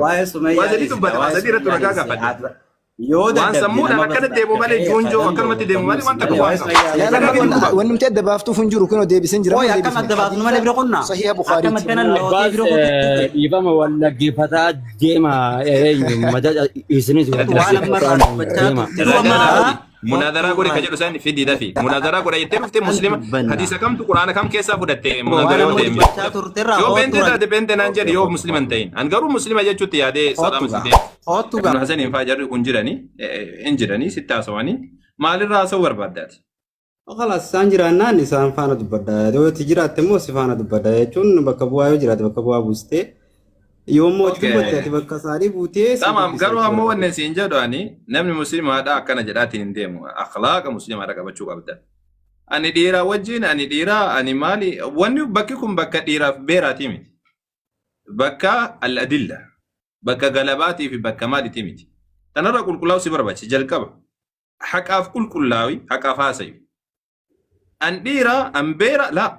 Waa'ee Waa Sumayyaa sadii dhiisita. dubbate, waa Waa'ee sadii irratti Sumayyaa ragaa dhiisi. gaafadhe. Yoo Waan dadhabde sammuudhaan nama akkana deemu malee bakka joonjoo ta'e akkanumatti deemu malee waan takka malee waan waa'ee qabu. Sumayyaa Laala Ragaa amma fiduu wanni qaba. wanni nuti adda baaftuuf hin jiru kunoo deebiseen jira Ooy moo akkam deebifne adda baafnu malee hadiisa bira qonnaa. sahiha Akkam Bukhaariiti. akkana lootee Abbaas bira qotutti. dhiifama wal dhaggeeffataa deema majaja isinis wal Waan amma irraa dhaggeeffataa dubbachaa deema. turte Ragaa irraa fidi. Munaadaraa kottu godhe ka irraa jedhu san fidi dafi. Munaadaraa godha jettee dhufte kan muslima dubbanna. hadiisa kamtu quraana kam keessaa fudhatte Waan munaadaraa yoo amma ta'e hin dubbachaa beeku. turte irraa Yoo kottu beente ragaa. taate beente naan jedhi yoo muslima hin ta'in. An garuu muslima jechuutti yaadee Kottu salaama si gaa. deema. Kottu Ibn gaa. Hasan hin faa jarri kun jiranii hin jiranii sitti haasawanii maalirraa haasa'uu barbaaddaati? Kalaas isaan jiraannaan isaan faana dubbadha. Yoo itti jiraatte immoo si faana dubbadha jechuun bakka bu'aa yoo jiraate bakka bu'aa buustee yoo immoo itti dubbatte ati bakka isaanii buutee si Tamaam dubbisa garuu jechuu ammoo barbaade. wanni siin jedhu ani namni musliimaadha akkana jedhaatiin hin deemu. Akhlaaqa musliimaadha qabachuu qabda. Ani dhiiraa wajjin ani dhiiraa ani maali wanni bakki kun bakka dhiiraaf beeraatii miti. Bakka al-adilla bakka galabaatii fi bakka maaliitii miti. Tanarra qulqullaa'u si barbaachisa jalqaba. Haqaaf qulqullaawi haqaaf haasayu. An dhiira an beera laa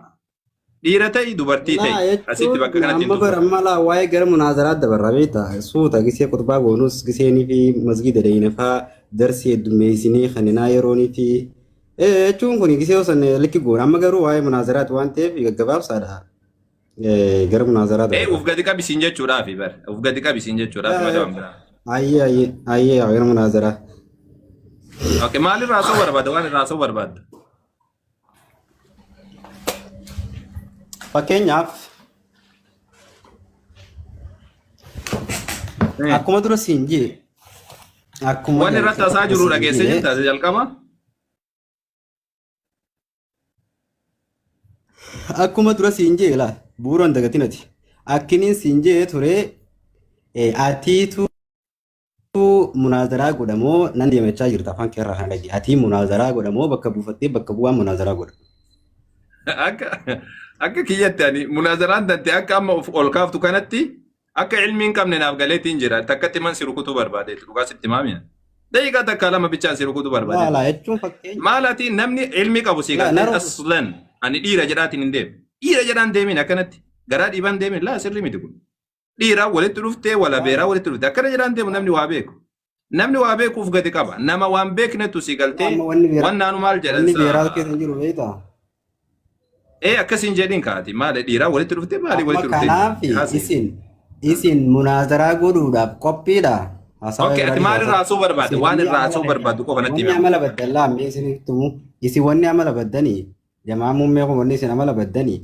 dhiira ta'i dubartii Laa ta'i asitti jechuun bakka kanatti hin amma bara dubbatu. amma laa waa'ee gara munaazaraa dabarra beekta suuta gisee khutbaa goonus giseenii fi masgiida deeyna faa darsii heddummeessinee kaninaa yeroonii fi jechuun kun gisee osoo likki goona amma garuu waa'ee munaazaraati waan ta'eef gaggabaabsaadha gara munaazaraa dabarra. Uf gadi qabisiin jechuudhaafi bar uf gadi qabisiin jechuudhaafi malee waan biraa. Ayyee ayyee ayyee gara munaazaraa. Okay, maalirraa haasa'uu barbaadda? Waan irraa haasa'uu barbaadda? Fakkeenyaaf akkuma dura siin jee akkuma Waan irratti jalqaba haasa'aa jiru siin dhageessee jee jirta isa jalqaba? Akkuma dura siin jee laa bu'uura hin dagatin ati. Akkiniin siin jee ture atiitu munaazaraa godhamoo nan deemachaa jirta afaan keerraa kana dhage. Atii munaazaraa godhamoo bakka buufattee bakka bu'aan munaazaraa godha. Akka akka kiyyatti ani munaazaraan tante akka amma of ol kaaftu kanatti Akka ilmii hin qabne naaf galeetiin jira. Takkatti man si rukutuu barbaadeetu. Dhugaa sitti himaamina. Daqiiqaa takka lama bichaan si rukutuu barbaadeetu. Laa jechuun fakkeenya. Maal ati namni ilmii qabu si Laa galtee na rukutu. aslan ani dhiira jedhaatiin hin deemu. Dhiira jedhaan deemin akkanatti. Garaa dhiibaan deemin laa sirrii miti kun. Dhiiraa walitti dhuftee wala beeraa walitti dhufte akkana jedhaan deemu namni waa beeku. Namni waa beekuuf gadi qaba. Nama waan beeknetu si galtee Amma wanni beeraa waan naanu maal jedhan wanni beeraa saa. keessa hin jiru beektaa? Ee akkas hin jedhin kaati maali dhiiraa walitti dhufte maali Amma walitti dhufte kanaaf haasa'e. isin isin munaazaraa godhuudhaaf qophiidha. Haasawaa Okay, ati biraa maal irraa haasa'uu barbaadde? Isin Waan wanni irraa amala haasa'uu barbaaddu qofa natti wanni himi. amala baddallaa mee isin tumu isin wanni amala baddanii jamaa muummee kun wanni isin amala baddanii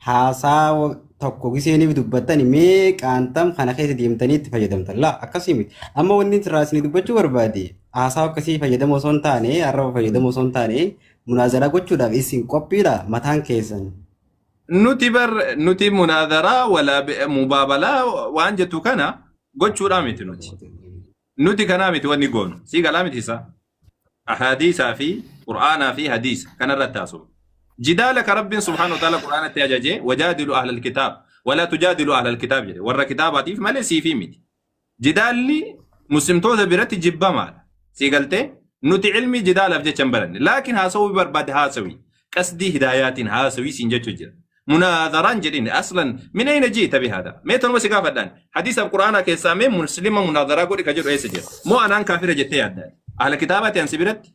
haasaa tokko giseeniif dubbattani mee qaantam kana keessa deemtanii itti fayyadamtan laa akkasii miti. Amma wanni irraa isin dubbachuu barbaade haasaa akkasii fayyadamoo osoo hin taane arraba fayyadamoo osoo hin taane Munaazaraa gochuudhaaf isin qophiidha mataan keessan. Nuti bar nuti munaadaraa wala mubaabalaa waan jettu kana gochuudhaa miti nuti. Nuti kanaa miti wanni goonu. Sii galaa miti isaa. Ahadiisaa fi Qur'aanaa fi hadiisa kanarratti haasofna. Jidaala ka Rabbiin subhaanahu wa ta'ala Qur'aanatti ajaje wajaadilu ahlal kitaab wala tujaadilu ahlal kitaab jedhe warra kitaabaatiif malee siifii miti. Jidaalli muslimtoota biratti jibbamaadha. Sii galtee? Nuti ilmii jidaalaaf jecha hin baranne. Laakiin haasawuu barbaadde haasawi. Qasdii hidaayaatiin haasawii siin jechuu jira. Munaadharaan jedhin aslan min ayna ji'ita bihaadha. Mee tanuma si gaafadhaan. Hadiisaaf Qur'aanaa keessaa mee muslima munaadharaa godhi ka jedhu eessa jira? Moo anaan kaafira jettee yaaddaa? Ahla kitaabaati an si biratti?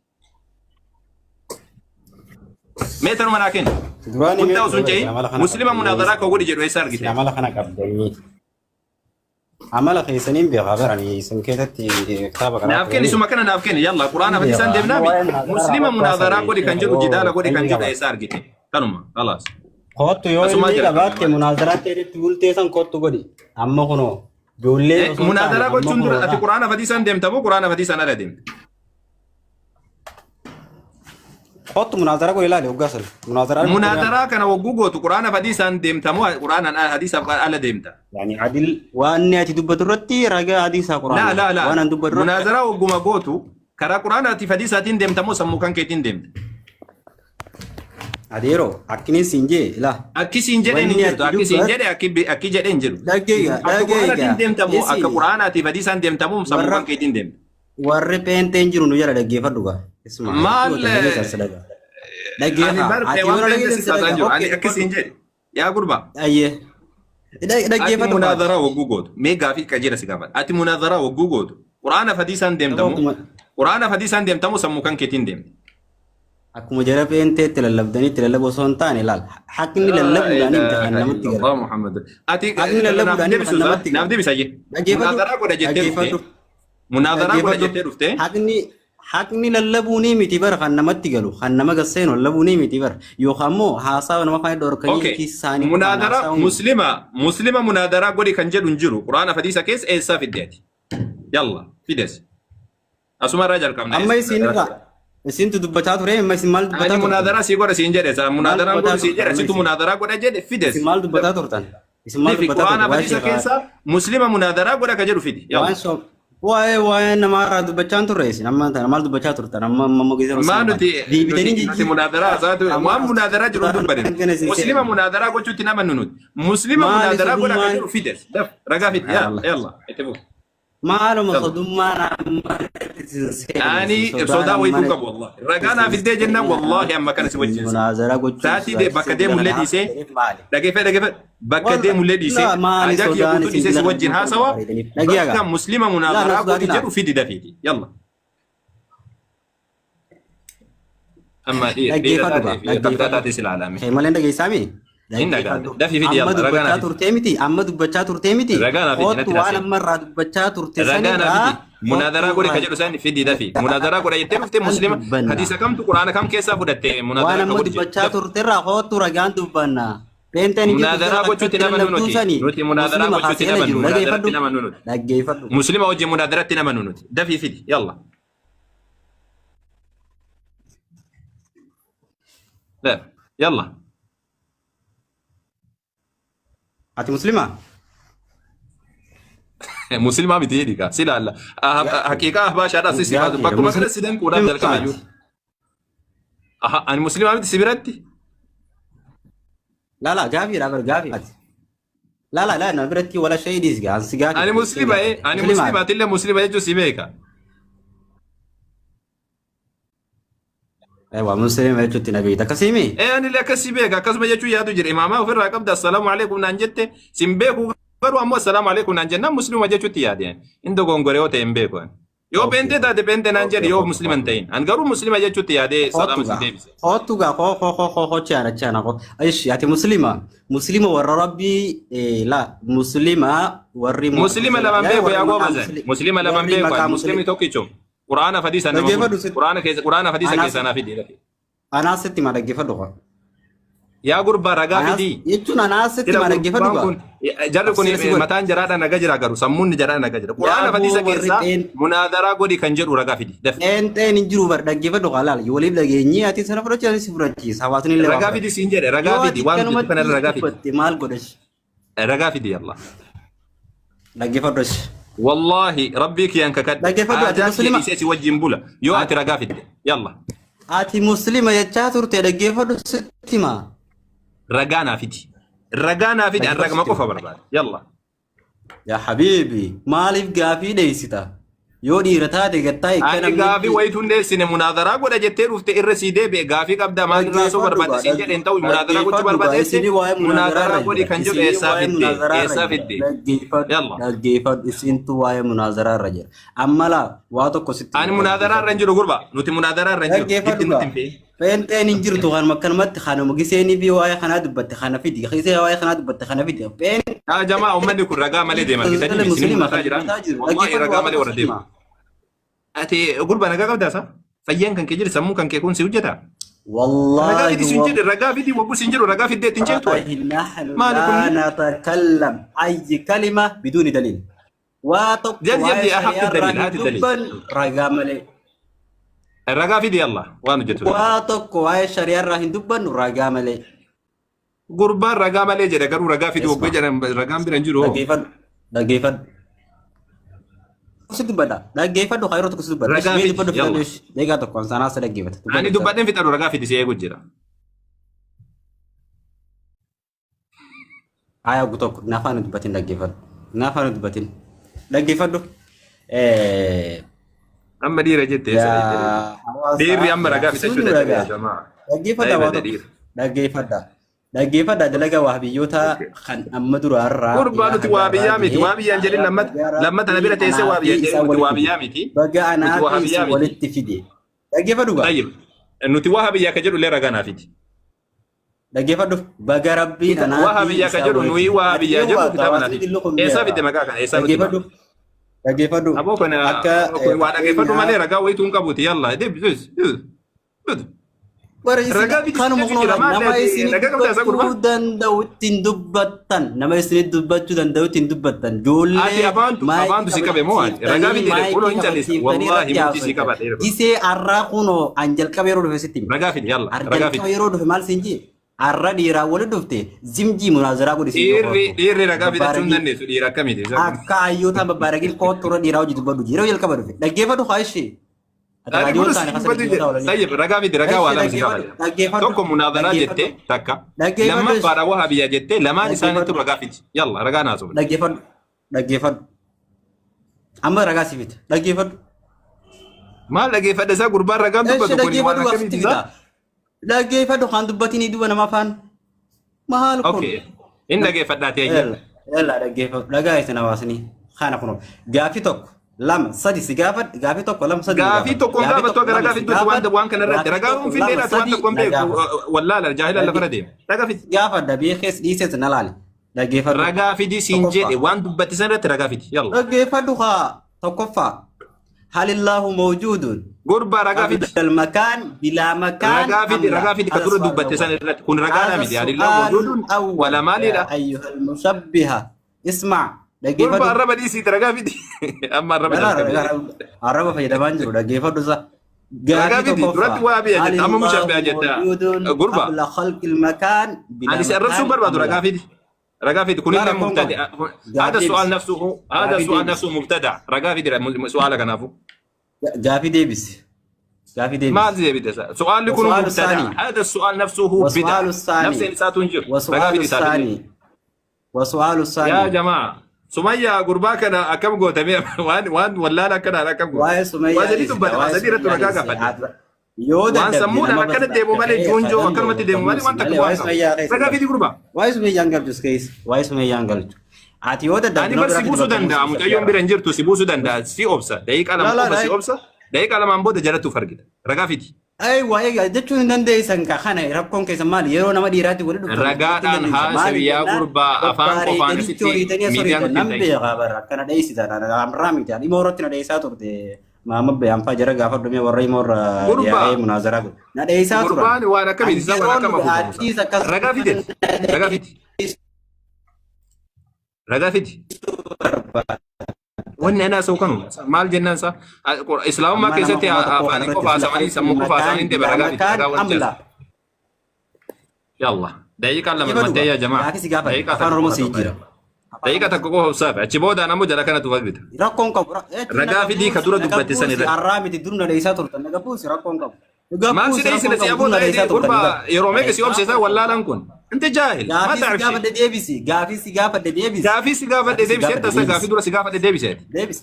Mee tanuma naa kenni. Duraan Guddaa osoo hin ce'in amala kana muslima qabdanii munaadharaa ka godhi jedhu eessa isin argite? amala kana qabdanii Amala keessaniin beekaa barani isin keessatti kitaaba karaa Naaf kenni turanii. suma kana naaf kenni yalla quraana Hin hadiisaan beekaa. Amma deemnaami waa'ee munaadaraa muslima rakkoo munaadaraa godhi kan jedhu yoo jidaala godhi kan ilmi jedhu qabaate. eessa argite kanuma khalaas Kottu yoo asumaa ilmi jira qabaatte malee. munaadaraatti eritti bultee san kottu godhi. Amma kunoo ijoollee osoo hin taane Munaadaraa amma gochuun dura ati kunoodha. quraana hadiisaan deemta moo quraana hadiisaan ala deemta? Kottu munaazaraa godhi ilaali hoggaa sana. Munaazaraa godhi ilaali. Munaadaraa kana wagguu gootu quraana hadiisaan deemta moo quraanaan hadiisaaf ala deemta? Yani adil waan inni ati dubbatu irratti ragaa hadiisaa Laa quraana. laa laa Waan an dubbatu irratti munaazaraa wagguma gootu karaa quraanaatiif hadiisaatiin deemta moo sammuu kan keetiin deemta? adeeroo akkiniin siin jee ilaa. Akki siin jedheen hin Wanni jirtu. ati Akki siin dubbatu jedhe akki jedheen hin jiru. dhageega Akka quraanaatiin dhageega deemta moo akka isin quraanaatiif hadiisaan deemta moo sammuu warra kan keetiin deemta? Warri pheenxeen jiru nu jala dhaggeeffadhu gaa. Isuma Maal hedduu ati dhageessan si dhagaa. ani Dhaggeeffa. bar Ati waan yoo pheenxee dhageessan si si taasaan dhagaa. jiru. Ani Okkee akki siin dubbadhu. jedhe. Yaa gurbaa. Ayyee. Ati Dhaggeeffadhu baate. munaadaraa wagguu gootu. Mee gaafii qajeela si gaafadha. Ati munaadaraa wagguu gootu. Quraana hadiisaan deemtamu. Quraana hadiisaan deemtamu sammuu kan keetiin deemte. Akkuma jara peenteetti lallabdanii itti lallabu osoo hin taane laal. Haqni lallabuudhaan miti kan namatti gala. Allah Muhammad. Ati Haqni naaf lallabuudhaan kan deebisu namatti naaf gala. deebisa jee. Dhaggeeffadhu. Munaadaraa godha jettee dhufte. Dhaggeeffadhu. Munaadaraa godha Dhaggeeffadhu. jettee dhufte. Haqni lallabuu ni miti bara kan namatti galu kan nama gasseenu lallabuu ni miti bara yookaan immoo haasaa nama faana dhorkanii Okay. kiisa isaanii qofaan Munaadaraa haasa'uu miti. muslima munaadaraa godhi kan jedhu hin jiru. Quraana hadiisa keessa eessaa fidde ati? Yalla fides. Asuma irraa jalqabna. Amma isin irraa isintu dubbachaa ture, amma isin maal Ani dubbataa turtan? munaadaraa sii godha siin jedhe. Maal Munaadaraan dubbataa godhu siin turtan jedhe. amma Situ isin? munaadaraa godha jedhe fides. Isin maal dubbataa turtan? Isin maal Fifi dubbataa quraana turtan? Waa'ee hadiisa sheekaa keessa muslima munaadaraa godha ka jedhu fidi. Yalla. waan so waa'ee namaarraa dubbachaa turre isin amma tana maal dubbachaa turtan amma amma amma gisee Maa osoo nuti deebitanii nuti nuti munaadaraa isaatu amma waan munaadaraa jiru hin dubbatin. hangana isin Muslima seene. munaadaraa gochuutti nama nuti. Muslima Maali munaadaraa godha ka sodummaan? jedhu fides. Daf ragaa fidi. Yalla Subhanallah. yalla itti fufi. Maaluma Yalla. sodummaan amma isin seene Ani isin sodaan sodaa wayituu amma qabu wallahi. Ragaa naaf fiddee jennaan wallahi amma kana si wajjin. Munaazara gochuun Saatii de bakka sodaachisee deemullee kana dhiisee haasa'eef maali? dhageeffee dhageeffee bakka Walla deemullee dhiisee la maali haajaa kiyya sodaan guutuu isin dhiisee si bila wajjin kana haasawa bareedaniif? Dhagiyaa bakka gaa. muslima Laa na munaadaraa godhi sodaatinaa. jedhu fidi dafiiti. Yalla. Amma dhiira Dhaggeeffadhu gaa taatee fi takkaa dhaggeeffadhu. taatee si ilaalame. Kee malee dhageessaami? Hin dhagaame. Dhaggeeffadhu. Dafii fidi Amma yalla ragaa dubbachaa naa fidi. turtee miti? Amma dubbachaa turtee miti? Ragaa naa fidi Kootu natti waan haasa'e. amma irraa dubbachaa turte Ragaa naa sanirraa fidi. Munaadaraa kootu godhi ka jedhu san fidi dafi. Munaadaraa godha jettee dhuftee ragaan muslima dubbanna. hadiisa kamtu quraana kam keessaa fudhatte Waan munaadaraa ka amma godhi jedhu. dubbachaa Daf. turterraa kootu ragaan dubbanna. Peenteen hin jirtu Munaadaraa jara gochuutti akkatti nama lallabduu nuti. sani Nuti munaadaraa muslima gochuutti haaseena nama jiru munaadaratti dhaggeeffadhu. nama nuti. Dhaggeeffadhu. Muslima wajjin munaadaratti nama nuti. Dafii fidi. Yalla. Daf. Yalla. Ati muslima? Muslimaa miti jedhi kaa. Si ilaalla. Haqiiqaa ahbaashaadhaas si baasu. Gaafiidha. Bakkuma kana si danquudhaaf jalqaba iyyuu. Muslimaati. Aha, ani muslimaa miti si biratti. Lala gaafiidha bar gaafii. Lala lala na biratti wala shayii gaa ansi gaafii. Ani muslima ee. Ani Muslimaati. muslimaatillee muslima jechuun si beeka. Ewa muslima jechuutti na beekta akkasiimi? Ee anillee akkas si beeka. Akkasuma jechuun yaadu jira. Imaamaa ofirraa qabda. Assalaamu alaikum naan jette. Sin beeku garuu ammoo assalaamu alaikum naan jennaan muslima jechuutti yaade. Inni dogongore yoo ta'e hin beeku. ani. Yoo Okay. beentee taate beentee naan jedhi yoo muslima hin ta'in. An garuu muslima jechuutti yaadee Kootu salaama si gaa. deebise. Kootu gaa koo koo koo koo koo chaana chaana koo. Ishi ati muslima muslima warra rabbii la muslima warri Muslima lamaan yaa beeku warri yaa maqaa goobazan. Muslima lamaan warri beeku. maqaa ani. Muslimni muslim tokkichum. Quraana hadiisa nama Dhaggeeffadhu godhu. sitti. Quraana keessa quraana hadiisa Anaas keessaa naa fidi. lafi. anaas sitti ma dhaggeeffadhu gaa. Yaa gurbaa ragaa Anaas fidii. jechuun anaas sitti Jira ma dhaggeeffadhu gurbaan gaa. kun jarri kun Tafsiira si godhe. mataan jaraadha naga jira garuu sammuun jaraadha naga jira. Quraana Yaa hadiisa boo warri keessaa xeen munaadaraa godhi kan jedhu ragaa fidi. Daf. xeen hin jiru bar dhaggeeffadhu gaa laala waliif dhageenyee ati sana fudhachiisa si fudhachiisa hawaasni illee waa Ragaa fudhata. fidi siin jedhe ragaa Yoo fidi ati waan jettu kanumatti kanarra ragaa fidi. dubbatte maal godhash? Ragaa fidi yalla. Dhaggeeffadhu ashi. Wallahi rabbii kiyyaan kakadhe. Dhaggeeffadhu ati Haajaa kiyya muslima. dhiisee si wajjin bula yoo ati ragaa fidde. Yalla. Ati muslima jechaa turte dhaggeeffadhu sitti hima. Ragaa naa fidi. Ragaa naa fidi an Dhaggeeffadhu ragama sitti qofa hima. barbaada. Yalla. Yaa habiibi maaliif gaafii dheessita? Yoo dhiira taate gattaa hiikka Ani namni gaafii wayituu hin dheessine munaadaraa godha jettee dhufte irra sii deebi'e gaafii qabda maal irraa osoo dhaggeeffadhu barbaadde gaa siin jedhe hin ta'u munaadaraa gochuu dhaggeeffadhu gaa barbaadde jette isinii waa'ee munaadaraa munaadaraa irra godhi jira. kan jedhu Isinii eessaa waa'ee fidde munaazaraa irra eessaa jira. fidde Dhaggeeffadhu yalla. dhaggeeffadhu isintu waa'ee munaazaraa irra jira. Amma laa waa tokko sitti Ani hima munaadaraa irra dhaggeeffadhu. hin jiru gurba nuti munaadaraa irra hin jiru Dhaggeeffadhu gitti nutti gaa. hin fe'in. Pheenxeen hin jirtu kan akkanumatti kanuma giseenii fi waa'ee kanaa dubbatte kana fidi gisee waa'ee kanaa dubbatte kana fidi. Pheenxeen Yaa jamaa uummanni kun ragaa malee deema argitanii isin muslima mul'ataa kan jiraan dubbataa jiru. wallahi Dhaggeeffadhu ragaa waa malee tokko warra sitti deema. hima. Ati gurba nagaa qabdaa sa? Fayyaan kan kee jiru sammuun kan kee kun si hojjeta. Ragaa Wallaahi fidi siin jedhe ragaa fidi wagguu siin jedhu ragaa fiddee ittiin ceetu والله نحن Maali لا kun? نتكلم أي كلمة بدون دليل. واتق Jal واي jalli haqqi شريعة daliil راهن haati daliil. دبن رقاملي. Ragaa fidi yalla waan hojjetu. واتق واي شريعة راهن دبن رقاملي. Gurbaan ragaa malee jedha garuu ragaa fidi wagguu اسمع jedhan ragaan bira hin jiru. dhaggeeffadhu dhaggeeffadhu. Si dubbadha dhaggeeffadhu khayroota kusi dubbadha. Ragaa Mee fidi dubbadhu yalla. fidadhu deegaa tokko ansaanaa sa dhaggeeffata. Ani Dubbadhu dubbadheen fixadhu ragaa fidi si eegu jira. Aya gu tokko naafaan hin dubbatin dhaggeeffadhu. Naafaan hin dubbatin dhaggeeffadhu. Amma dhiira jette eessa jette. Yaa Dhiirri hawaasaa amma ragaa yaa fitachuu sun dadhabe ragaa yaa jamaa. dhaggeeffadha Ayii waa bada tokko dhiira. dhaggeeffadha. Dhaggeeffadhaa dalagaa wahabiyyoota kan amma duraarraa Gurbaa ilaa nuti hanga waa har'aa biyyaa miti. gahee Waa biyyaan jedhin baga lammata lammata na bira rabbiin teessee anaa waa fi biyyaan jedhin isaan nuti waa walitti fide. biyyaa miti. Baga Nuti anaa waa fi biyyaa isin miti. walitti fide. Dhaggeeffadhu gaa. Tayyib. Nuti waa biyyaa ka jedhu illee ragaa naa fidi. Dhaggeeffadhu. Baga rabbiin anaa Waa fi biyyaa ka isaan jedhu walitti nuyi fide. waa Ati biyyaa yoo jedhu waa kitaaba naa hawaasni fidi. dhillu kun Eessaa fidde beeka. maqaa kana? Eessaa nuti Dhaggeeffadhu. Dhaggeeffadhu. Aboo kana Akka kun waa dhaggeeffadhu malee fakkeenyaaf ragaa wayituu hin qabuuti. Yalla. Dib dib dib. Bara isin Ragaa fidi kanuma si kunoo jira maal nama isin ragaa qabdaa isaa gurbaa? dubbachuu danda'utti hin dubbattan. Nama isin dubbachuu danda'utti hin dubbattan. Ati Ijoollee afaantu maayikii afaantu si qabe moo ati? Ragaa qabachiiftanii fidi kunoo maayikii hin callisa. qabachiiftanii Wallaahi irratti mucii si haasoftan. qabadhe. Gisee har'aa kunoo an jalqaba yeroo dhufe sitti hime. Ragaa fidi yalla. Ar Ragaa jalqaba fidi. yeroo dhufe maal siin jee? Har'a dhiiraa wali dhufte zimjii munaazaraa godhi siin Dhiirri tokko. dhiirri ragaa fidachuu hin Babbaaragii dandeessu dhiira akkamiiti? Isa kun. akka hayyootaan babbaaragii kootu irra dhiiraa hojii dubbadhu yeroo jalqaba dhufe. Dhaggeeffadhu haa ishee. Ati Ani raadiyoon kun taane si kasa dubbatu dhaggeeffataa jedhe. oolanii. Tayyib ragaa fidi ragaa waa Eshi lama si dhaggeeffadhu gaafadha. dhaggeeffadhu Tokko munaadaraa dhaggeeffadhu jette takka. dhaggeeffadhu eshi Lammaffaadha wahabiyya jette lamaan isaaniitu dhaggeeffadhu ragaa fidi. Yalla ragaa naa sobne. dhaggeeffadhu dhaggeeffadhu amma ragaa si fida dhaggeeffadhu. Maal dhaggeeffadha isaa gurbaan ragaan Eshi dubbatu kun waan dhaggeeffadhu waa akkamiiti sitti isaa? fida dhaggeeffadhu kan dubbatinii duba nama afaan maal kun. Okay. Hin dhaggeeffadhaati ayya. Yalla yalla dhaggeeffadhu dhagaa isin hawaasni kana kun gaafii tokko lama sadi si gaafadhu gaafii tokko lama sadi na Gaafii gaafadhu tokkoon gaafii gaafattu tokko akka lama ragaa si fidduutti waan gaafadhu waan kana irratti gaafii ragaa tokko hin lama fiddeedhaati waan sadi tokko hin na beektu gaafadhu. wallaala jaahilan lafarra deema. Ragaa fidi. Gaafadha beekees dhiisees na laali dhaggeeffadhu. Ragaa fidi siin Tokkoffaa. jedhe waan dubbatti san irratti ragaa fidi. Yalla. Dhaggeeffadhu haa tokkoffaa. Halillaahu mawjuudun Gurbaa ragaa fidi. qabla almakaan bilaa makaan Ragaa fidi am laa. ragaa fidi ka Hada dura su'aal dubbatte san awwal. irratti kun ragaadhaa Hada miti. Alillaa su'aal mawjuudun awwal wala yaa maaliidha. ayyuha almushabbiha. Ismaa Gurbaa dhaggeeffadhu. arraba dhiisiiti ragaa fidi. Amma arraba Lala jalqabe. arraba fayyadamaan jiru dhaggeeffadhu isa. Ragaa Gaafii fidi duratti tokkoffaa. waa biyya jetta amma Halillaahu mushabbiha jetta. mawjuudun Gurbaa qabla khalqi almakaan bilaa ani si arrabsuu makaan barbaadu am laa. ragaa fidi. رقا في كل لا rakkoon qabu. مبتدع هذا Gaafii السؤال deebisi. نفسه هذا Gaafii السؤال deebisi. نفسه مبتدع رقا في سؤالك انا فو Gaafii deebisi. Gaafii ما deebisi. زي بدأ سؤال يكون وسؤال مبتدع الثاني هذا السؤال نفسه بدع وسؤال نفس الثاني الانسان تنجر رقا وسؤال في سؤال الثاني وسؤال يا الثاني جماعه سمية قرباك انا كم قوت وان وان ولا لا كان انا كم قوت waa'ee Sumayyaa وازلي dhiisita تبت waa'ee وازلي رتو Sumayyaa رقا dhiisi قفت yoo وان dadhabde سمونا nama انا كان ديمو مالي bakka جونجو ta'e اكرمت ديمو مالي gamuusi وان malee تكبوا waa'ee عنك Sumayyaa keessa رقا hin في galchu قربا waa'ee Sumayyaa hin galchu keessa waa'ee Sumayyaa hin galchu ati yoo dadhabde Ani nama bar si biraatti buusuu dubbatamuu danda'a. si Mucayyoon gargaara. bira hin jirtu si buusuu danda'a. Si obsa. Daqiiqaa La lama la qofa la si obsa. Daqiiqaa lamaan booda jalattuuf argita. Ragaa fidi. Ay waa'ee jechuun hin dandeessan ka kana rakkoon keessa maali yeroo nama dhiiraatti wali dhuftan dubbachuu hin Ragaadhaan dandeessan maali haasawi yaa jennaan gurbaa afaan qofaan babbareedanitti asitti horiitanii as miidiyaa horiitan nutti hin nan ta'in. beekaa bara akkana dheessitan amraa miti dhimma irratti na dheessaa turte maama beekanfaa jara gaafa dhumee warra himoo irra Gurbaa yaa'ee munaazaraa godhe na dheessaa turan gurbaan waan ani akkamiiti isa waan yeroon akkam afuufamu atiis akkas Ragaa fide. Ragaa fidi. Ragaa fidi. Wanni ana haasa'u kanuma. Maal jennaan isaa islaamummaa amma nama keessatti kuma tokko afaanii kanarratti qofa sila haasawanii sammuu qofa makaan haasawanii deema bilaa ragaa fidi. makaan Ragaa wanti amla haasa'u. Yalla. Daqiiqaa lama dhaggeeffadhu mattee gaa yaa jamaa. gaafii si gaafadhe Daqiiqaa afaan takka oromoo qofa si ta'u. jijjiira afaan Daqiiqa oromoo takka qofa obsaafe achi boodaan ammoo jala kanatu fagrita. Rakkoon qabu. Jechuun Ragaa naga fidii ka buusi dura naga dubbatte san buusi irratti. har'aa miti dur na dheessaa turtan naga buusi rakkoon qabu. Naga Maal si buusi dheessina rakkoon si qabu aboo dur na ta'ee dheessaa turtan gurbaa naga. yeroo meeqa si Dheessaa obseessa turtan. wallaalaan kun. Inti jaahil maa Gaafii si ta'arif shee. gaafadhe deebisi gaafii si gaafadhe deebisi. Gaafii si gaafadhe Gaafii si deebisee gaafadhe tasa gaafii deebisi. dura si gaafadhe deebisee. Deebisi.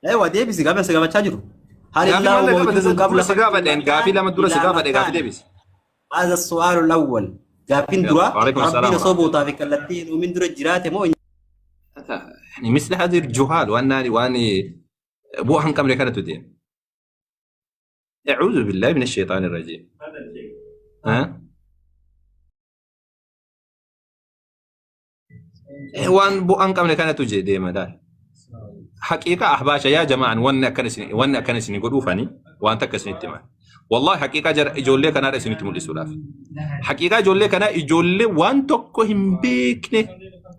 Eewa deebisi gaafii si gaafachaa jiru. Gaafii maal Halillaahu na gaafate mawjuudun dura qabla si khalqil gaafadhe gaafii makaan lama dura si bilaa gaafadhe gaafii makaan. deebisi. هذا السؤال الأول gaafiin Yalla dura waalaikum rabbiin salaam osoo bootaa fi kallattii hin uumin dura jiraate moo hin يعني مثل هذه الجهال وان وان بوحن قبل كانت تدين اعوذ بالله من الشيطان الرجيم ها waan bu'aan qabne kanatu je deema daal. Haqiiqa ahbaasha yaa jamaan wanni akkana isin wanni akkana isin godhuufani waan takka isinitti himan. Wallahi haqiiqaa jara ijoollee kanaadha isinitti mul'isuudhaaf. Haqiiqaa ijoollee kanaa ijoollee waan tokko hin beekne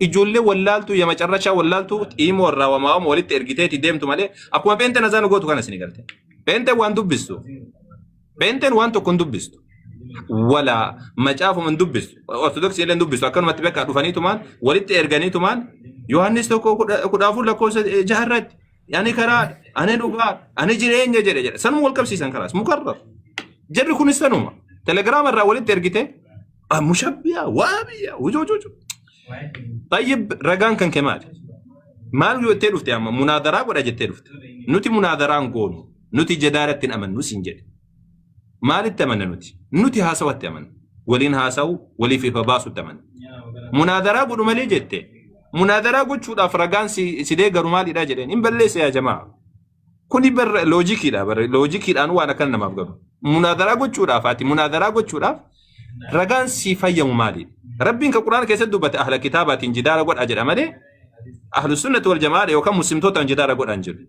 ijoollee wallaaltuu ya macarrashaa wallaaltuu xiimoo irraa wamaawama walitti ergiteeti deemtu malee akkuma peenteen azaan gootu kana isin garte. Peenteen waan dubbistu. Peenteen waan tokko hin dubbistu. Wala macaafuma hin dubbistu. Ortodoksii illee hin dubbistu. Akkanumatti bakka dhufaniitumaan walitti erganiitumaan Yohaannis tokko 14 lakkoofsa jaharratti ani karaa ani dhugaa ani jireenya jedhe jedhe sanuma wal qabsiisan karaas mukarrar. Jarri kunis sanuma. Telegiraama irraa walitti ergite mushabbiyaa waabiyaa wujuujuuju. Tayyib ragaan kan kee maali? Maal jettee dhufte amma munaadaraa godha jettee dhufte. Nuti munaadaraan goonu nuti jadaaratti hin amannu siin jedhe. Maalitti amanna nuti? Nuti haasawatti amanna. Waliin haasa'u, waliif ifa baasutti amanna. Munaadaraa godhu malee jette. Munaadaraa gochuudhaaf ragaan si deeggaru maalidha jedheen. Hin balleesse yaa jamaa. Kuni bar loojikiidha bar loojikiidhaan waan akkana namaaf galu. Munaadaraa gochuudhaaf ati munaadaraa gochuudhaaf ragaan si fayyamu maali? Rabbiin kan Quraana keessatti dubbate ahla kitaabaatiin jidaara godha jedha malee ahlu sunnati wal jamaadha yookaan muslimtootaan jidaara godha hin jedhu.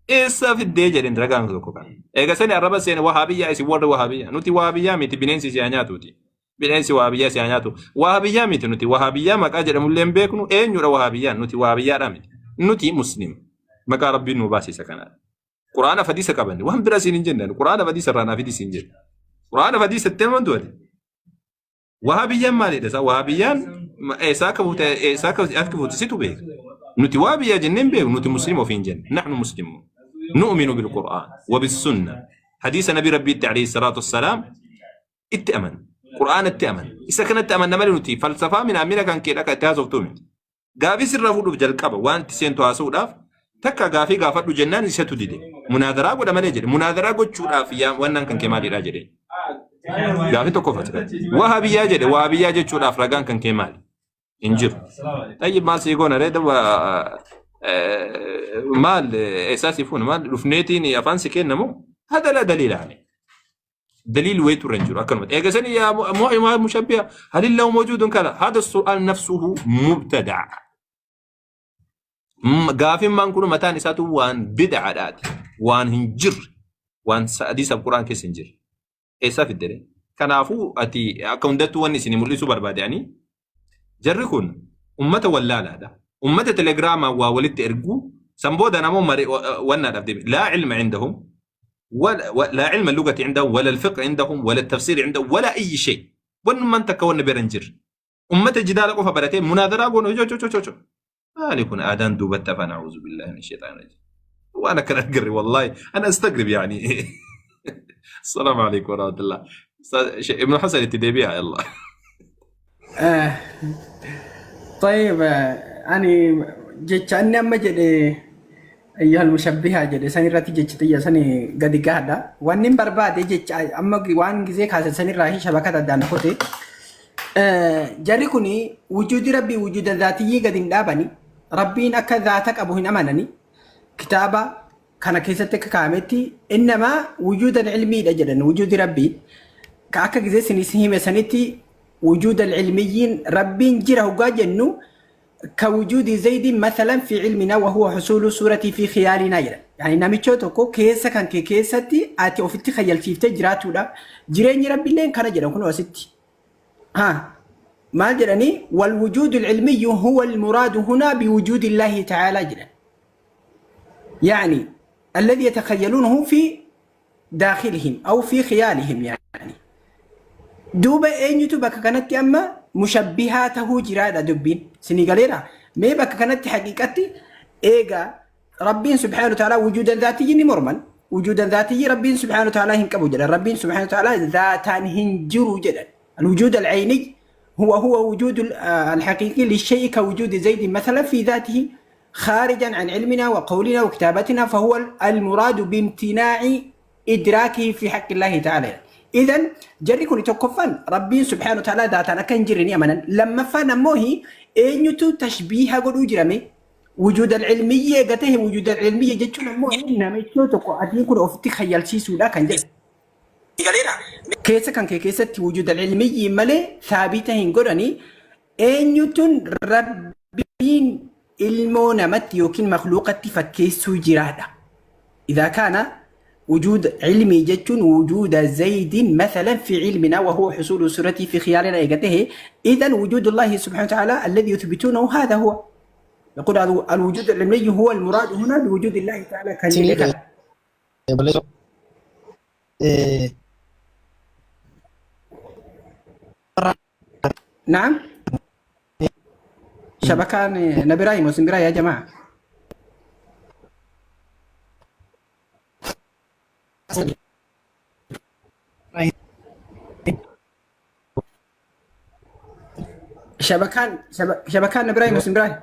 Eessaa fiddee jedhin ragaan tokko kan. Eega sani arraba seene wahaabiyyaa isin warri wahaabiyyaa nuti wahaabiyyaa miti bineensi si haa nyaatuuti. Bineensi wahaabiyyaa si haa nyaatu. Wahaabiyyaa miti nuti wahaabiyyaa maqaa jedhamullee hin beeknu eenyudha wahaabiyyaan nuti wahaabiyyaadha miti. Nuti muslim maqaa rabbiin nu baasisa kanaadha. Quraana fadiisa qabanne waan bira siin hin jenne quraana fadiisa irraa naa fidi siin jedhe. Quraana fadiisa itti amantu ati. Wahabiyyaan maalidha isaa? Wahabiyyaan eessaa akka fuute eessaa akka akka fuute situ beeka. Nuti wahabiyyaa jennee hin beeknu nuti musliima ofiin jenne. Nahnu muslimuun. Nu'minu bil-Qur'aan wa bis-sunna. Hadiisa Nabi Rabbiitti alayhi salaatu wassalaam itti amanna. Qur'aana itti amanna. Isa kanatti amanna malee nuti falsafaa minaamina kan kee dhaka itti haasoftuu miti. Gaafii sirraa fuudhuuf jalqaba waan itti seentu haasa'uudhaaf takka gaafii gaafadhu jennaan isatu dide. Munaadaraa godha malee jedhe. Munaadaraa gochuudhaaf yaa wannaan kan kee maalidha jedhe. Gaafii tokko uffata. Wahabiyyaa jedhe. Wahabiyyaa jechuudhaaf ragaan kan kee maali? Hin jiru. Tayyib maal sii goona ree daba maal eessaa sii fuuna maal dhufneetiin afaan si kenna moo? Hada laa daliila alee. دليل ويتو رنجر أكلمت إيه قسني يا مو مشبهة هل الله موجود كذا هذا السؤال نفسه مبتدع قافين ما نكون متان إساتو وان بدعة دات وان هنجر وان حديث القرآن كيس هنجر إيسا في الدري كنافو أتي أكون واني سيني مولي برباد يعني jarri kun ummata wallaalaadha. Ummata telegiraamaa waa walitti erguu san booda namoo mari wannaadhaaf deebi. Laa cilma cindahum laa cilma lugati cindahum wala alfiqh cindahum wala tafsiir cindahum wala ayyi shay. Wannummaan takka wanna bira hin jirre. Ummata jidaala qofa baratee munaadaraa goonu jojojojojo. Maali kun aadaan duubatti afaan a'uuzu billahi min shaytaan rajiim. Waan akkana agarre wallahi ana astagrib yani. Assalaamu alaikum warahmatullah. Ibnu Hasan itti deebi'aa yalla. طيب ani jecha inni amma jedhe ayyuhal mushabbihaa jedhe san irratti jechi xiyya san gadi gaadha. Wanni hin barbaade jecha amma waan gizee kaase san irraa hin shabakata addaan kote. Jarri kun wujuudi rabbii wujuuda zaatiyyii gadi hin dhaabani. Rabbiin akka zaata qabu hin amanani. Kitaaba kana keessatti akka kaa'ametti innamaa wujuudan ilmiidha jedhan wujuudi rabbii. Ka akka gizee sinis hime sanitti wujuuda ilmiyyiin rabbiin jira hoggaa jennu ka wujuudi zaydin mathalan fi ilmina wa huwa husuulu suurati fi khiyaalinaa jedha. Yani namicha tokko keessa kan kee keessatti ati ofitti khayyalchiiftee jiraatudha. Jireenyi rabbiilleen kana jedhan kun asitti. Ha maal jedhanii wal wujuudu ilmiyyu huwa almuraadu hunaa biwujuudi illaahi ta'aalaa jedhan. يعني الذي يتخيلونه في داخلهم أو في خيالهم يعني دوبا eenyutu bakka kanatti amma mushabbihaa tahuu jiraadha dubbiin sinii galeera mee bakka kanatti haqiiqatti eega rabbiin subhaanahu wa ta'ala wujuudan zaatiyyi ni morman wujuudan zaatiyyi rabbiin subhaanahu wa ta'ala hin qabu jedhan rabbiin subhaanahu wa ta'ala zaataan hin jiru jedhan الوجود العيني هو هو وجود الحقيقي للشيء كوجود زيد مثلا في ذاته خارجا عن علمنا وقولنا وكتابتنا فهو المراد بامتناع إدراكه في حق الله تعالى إذا jarri kun tokkoffaan rabbiin subhaanahu wa ta'ala daataan akka hin jirre ni amanan lammaffaan ammoo eenyutu tashbiiha godhuu jirame wujuud al-ilmiyyi eegatee wujuud al-ilmiyyi jechuun ammoo namichoo tokko adiin kun ofitti khayyalchiisuudha kan jedhu. Keessa kan kee keessatti wujuud al-ilmiyyi malee saabita hin godhanii eenyutun rabbiin ilmoo namatti yookiin makluuqatti fakkeessuu jiraadha. إذا كان وجود علمي جتون وجود زيد مثلا في علمنا وهو حصول صورته في خيالنا إيجاته إذا وجود الله سبحانه وتعالى الذي يثبتونه هذا هو يقول الوجود العلمي هو المراد هنا بوجود الله تعالى كان نعم شبكة نبراي مسمبراي يا جماعة شبكان شبكان نبراي مسمبراي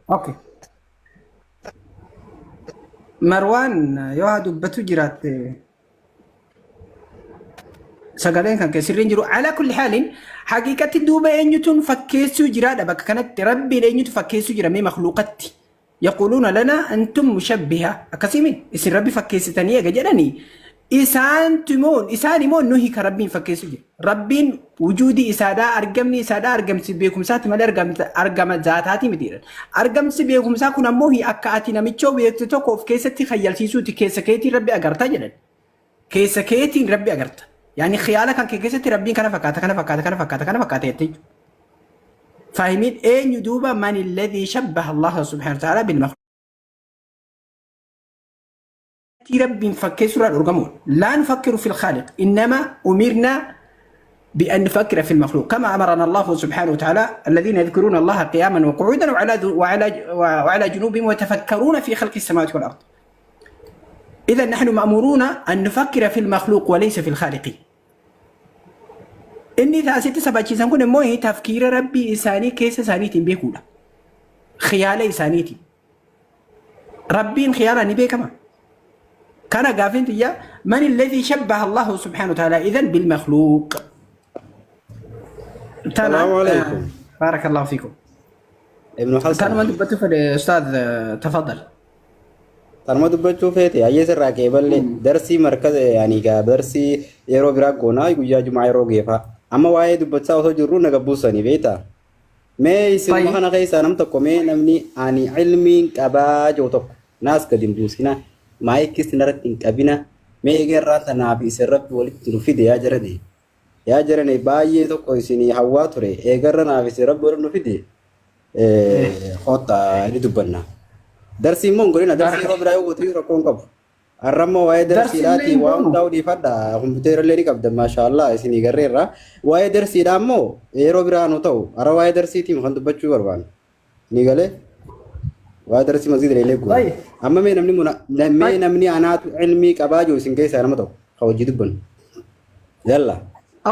اوكي. Marwaan yoo haa dubbatu jiraatte sagaleen kan keessirri hin jiru. Alaa kulli haalin haqiiqatti duuba eenyutuun fakkeessuu jiraadha bakka kanatti rabbiin eenyutu fakkeessuu jira mee makluuqatti. Yaquuluuna lana antum mushabbiha akkasiimi isin rabbi fakkeessitanii eega jedhanii isaantu immoo isaan immoo nuhi kan rabbiin fakkeessuu jira. Rabbiin wujuudii isaadhaa argamni isaadhaa argamsi beekumsaati malee argama zaataati miti jedhan. Argamsi beekumsaa kun ammoo akka ati namichoo beektu tokko of keessatti kayyalsiisuuti keessa keetiin rabbi agarta jedhan. Keessa keetiin rabbi agarta. Yaani khiyaala kan kee keessatti rabbiin kana fakkaata kana fakkaata kana fakkaata kana fakkaata jettee jechuudha. Faahimiin eenyu duuba man alladhii shabbaha Allah subhanahu wa ta'ala bil makhluuq. Rabbiin fakkeessuurraa dhorgamuudha. Laa nufakkiru fil khaaliq innama umirna بأن نفكر في المخلوق كما أمرنا الله سبحانه وتعالى الذين يذكرون الله قياما وقعودا وعلى جنوبهم ويتفكرون في خلق السماوات والأرض. إذا نحن مأمورون أن نفكر في المخلوق وليس في الخالق. Inni asitti sabachiisan kun immoo tafkiira rabbii isaanii keessa isaaniitiin beekuudha. Khiyaala isaaniitiin. Rabbiin khiyaala ni beekama. Kana gaafin tiyya man alladhi shabbaha Allah subhanahu wa ta'ala idhan bil makhluuq. Salaamu alaikum. بارك الله فيكم. Ibnu Hasan. Kanuma dubbatu fedhe ustaad تفضل. Tanuma dubbachuu feete hayyee sirraa qeeballe darsii markaza yaani gaa darsii yeroo biraa goonaa guyyaa jumaa yeroo geefaa. Amma waa'ee dubbachaa osoo jirru na gabbuusanii beektaa? Mee isin Tayyib. Kana keessaa nam tokko mee namni ani ilmiin qabaa jiru tokko naas gadi hin buusina maayikis narratti hin qabina mee egerraa tanaaf isin rabbi walitti nu fide yaa jarane yaa jarane baay'ee tokko isinii hawwaa ture eegarra naaf isin rabbi walitti nu fide kottaa ni dubbanna. Darsii immoo hin godhina darsii yeroo biraa yoo goote rakkoo hin qabu. Har'a immoo waa'ee Darsiillee darsiidhaati hin waa goonu. hundaa'u dhiifadha kompiitara illee ni qabda maashaallah isinii garreerra. Waa'ee darsiidhaa immoo yeroo biraa nu ta'u har'a waa'ee darsiitiin kan dubbachuu barbaannu. Ni galee waa'ee darsii masgiida illee goona. طيب. Amma mee namni muna mee طيب. Namni anaatu ilmii qabaa jiru isin keessaa nama tokko kan hojii dubbannu. Yalla.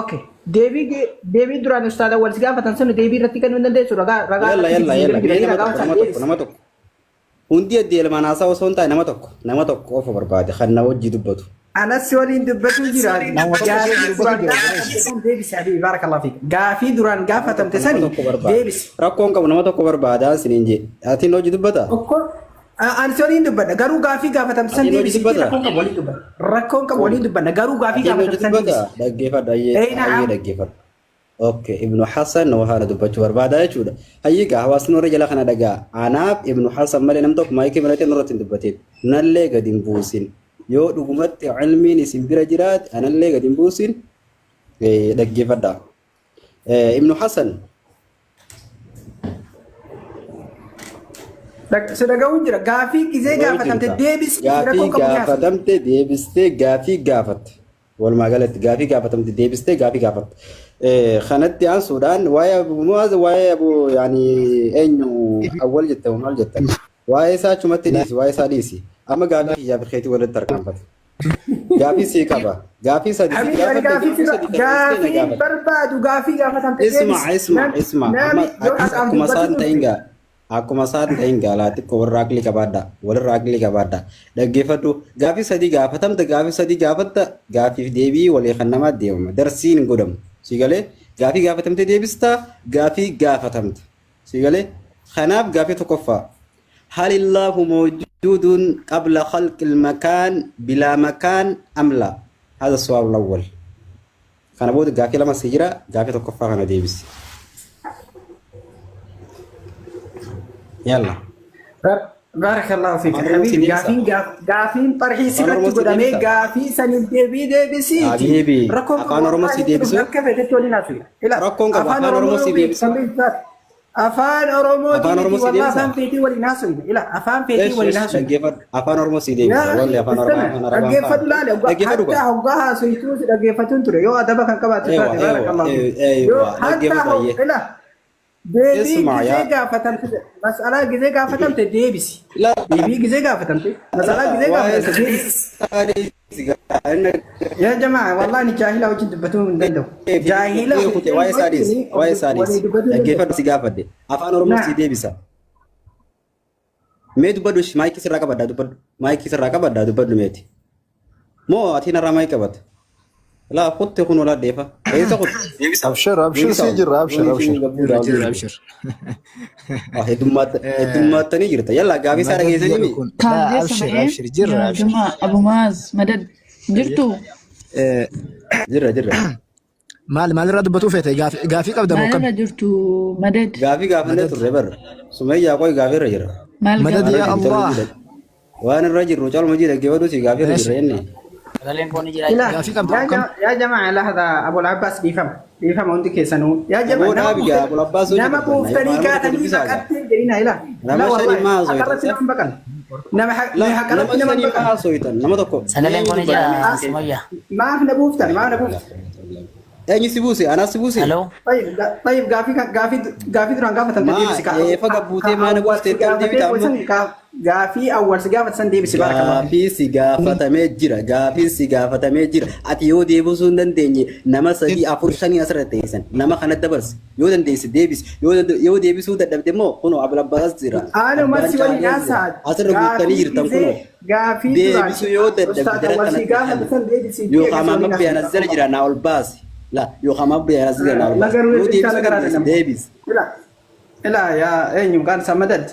Okay. Deebii duraan ustaada wal si gaafatan sun deebii irratti kennuu hin dandeessu ragaa ragaa Yalla irratti yalla yalla jira mee nama ragaa tokko san nama tokko deebisi. Nama tokko. Hundi addee ilmaan haasaa osoo hin taane nama tokko qofa barbaade kan na wajji dubbatu. Anas waliin dubbatu jira. Nama tokko Gaafii waliin dubbatu duraan jira. gaafatamte san deebisi Habibi barakallahu fiik. Gaafii duraan Nama gaafatamte tokko nama sani tokko barbaada. deebisi. Rakkoon qabu nama tokko barbaadaa isiniin jee. Atiin hojii dubbata? Tokko ani si waliin dubbadha garuu gaafii gaafatamte san Atiin hojii deebisi dubbata? rakkoon qabu waliin dubbadha. Rakkoon qabu waliin dubbanna garuu gaafii Atiin hojii gaafatamte san dubbata? deebisi. Dhaggeeffadhu hayyee Ee hayyee na'am. dhaggeeffadhu. Okay, Ibnu Hassan nama haala dubbachuu barbaada jechuudha. Hayyigaa hawaasni warra jala kana dhagaa. Anaaf Ibnu Hassan malee nam tokko maayikii malatee nurratti hin dubbatin. Nallee gadi hin buusin. Yoo dhugumatti ilmiin isin bira jiraate anallee gadi hin buusin dhaggeeffadha. Ibnu Hassan. Si dhaga'uun jira. Gaafii gizee Dhaga'uu gaafatamte jirta. deebisi Gaafii rakkoon qabu nyaasa. Gaafatamte deebistee gaafii gaafatte. Walumaa galatti gaafii gaafatamte deebistee gaafii gaafatte. Kanatti aansuudhaan waa'ee Abu Muaz waa'ee Abu yaani eenyu awwal jette maal jettan? Waa'ee isaa achumatti dhiisi waa'ee isaa dhiisi. Amma gaafii kiyyaa fi keetii walitti tarkaanfate. Gaafii sii qaba. Gaafii sadi si Habibi ani gaafadhe gaafii gaafii sirra sadi tarreessitee na gaafii gaafatte. Barbaadu gaafii gaafatamte Isma deebisi. isma isma amma Nami yoo akkas haqaan akkuma dubbatu isaan ta'in dhufte. gaa akkuma isaan ta'in gaa laa xiqqoo warra aqlii qabaadha walirra aqlii qabaadha dhaggeeffadhu gaafii sadii gaafatamta gaafii sadii gaafatta gaafiif deebii walii kan namaa deemama darsiin hin godhamu si galee gaafii gaafatamte deebistaa gaafii gaafatamte si galee kanaaf gaafii tokkoffaa هل الله موجود قبل خلق المكان بلا مكان أم لا؟ هذا السؤال الأول. Kana booda gaafii lama si jira gaafii tokkoffaa kana deebisi. Yalla. بارك الله فيك Afaan Oromoo si حبيبي deebisa. Gaafiin gaafiin xarhii Afaan sirratti Oromoo si godhamee deebisa. Gaafii saniif deebii deebisiiti. Habiibi Rakkoon qabu afaan Oromoo si wallaahi deebisu. akka feetetti waliin haasofna. Ila Rakkoon qabu afaan afaan Oromoo Oromoo si yoo deebisu. beektan afaan Oromootii Afaan miti Oromoo si wallaahi deebisa. afaan feetii waliin haasofna. Ila afaan feetii Esh waliin esh haasofna. Dhaggeeffadhu afaan Oromoo si deebisa. Yaa Walli afaan Oromoo istana afaan Arabaan dhaggeeffadhu fa'a. laale Dhaggeeffadhu hattaa gaa. hoggaa haasoftuu si dhaggeeffatuun ture yoo adaba kan qabaattu Eewa taate eewa بارك الله فيك. Yoo eewa hattaa dhaggeeffadhu hayyee. ila deebii Isma gizee yaa. Gaafatamte mas'alaa gizee gaafatamte deebisi. La Deebii gizee gaafatamte mas'alaa gizee waa'ee gaafatamte deebisi. sadii gaa inni يا جماعة والله أنا jaahila wajjin dubbatuu hin danda'u. Jaahila kute waa'ee isaa dhiisi wajjin waa'ee isaa walii dhiisi dubbatuu hin danda'u. dhaggeeffadhu si gaafadhe afaan Oromoo si Naa. deebisa. Mee dubbadhu ishii maayikii sirraa qabadhaa dubbadhu. Maayikii sirraa qabadhaa dubbadhu meeti. Moo ati narraa maayikii qabata? Laa kutte kun olaa dheefa. Eessa kutte? Abshir, abshir Deebisa. sii jirra, abshir, abshir. Jirra jirra abshir. Heddummaatanii jirta. Yalla gaafii isaa Madad dhageessanii jedhu mi? kun. Laa Kaabjee abshir, sama'ee abshir jirra yaa abshir. jamaa Abu Maaz madad jirtu Eh, Jirra jirra. Maal maalirraa dubbatuu feete? Gaafii gaafii qabda moo kam? maalirra jirtu madad Gaafii gaafannee Madad. turre barra. Sumayyaa qoy gaafii irra jira. maal Madad Waan yaa irra jirru Allah. calma jira. Waan irra jirru calma jira dhaggeeffadhu si gaafii irra Meeshi. jirra inni. Sagaleen koo ni jira. Ila Gaafii qabda yaa moo kam? jama yaa jamaa lahada Abul Abbas dhiifama dhiifama hundi keessanuu yaa jamaa Aboo nama dhaabi gaa buuftanii Abul Abbaas hojii nama dubbanna. buuftanii Yoo waan tokko kaatanii dubbisaa gaa. baqattee jedhina ila ila Nama shani wallahi maa haqarratti soyitan. nama hin baqan nama La haqarratti nama nama hin shani baqan maa soyitan. Nama tokko. Sagaleen Eenyu koo ni dubbata jira mee as keessa? Sumayya. maaf na buuftan maaf na buuftan. Eenyu si buuse? Anaa si buuse? Hello. طيب طيب gaafii gaafii gaafii duraan gaafatamte Maa deebisi ka eefa ka gabbuutee maa na awwal buustee si tam gaafatee deebita amma? san gaafii awwal si gaafate san deebisi barakallahu fiik. Gaafii si gaafatamee jira. Gaafiin si gaafatamee jira. Ati yoo deebisuu hin dandeenye nama sadii afur shanii asirra teessan. Nama kana dabarsi. Yoo dandeesse deebisi. Yoo deebisuu dadhabde immoo kunoo Abulabbaas jira. Anuma Abbaan si waliin caalee jira. haasaa Asirra guuttanii gaafii jirtan kunoo. gisee gaafii duraan Deebisuu yoo dadhabde ustaad jara awwal si kanatti gaafate kenna. san deebisi fi Yookaan eegas amma waliin biyya haasofna. jala jira naa ol baasi. La yookaan amma biyya jala naa ol baasi. Lagaruu Yoo jecha deebisuu lagaraa dandeesse nama. deebisi. Ila ila yaa eenyu maqaan isaa madad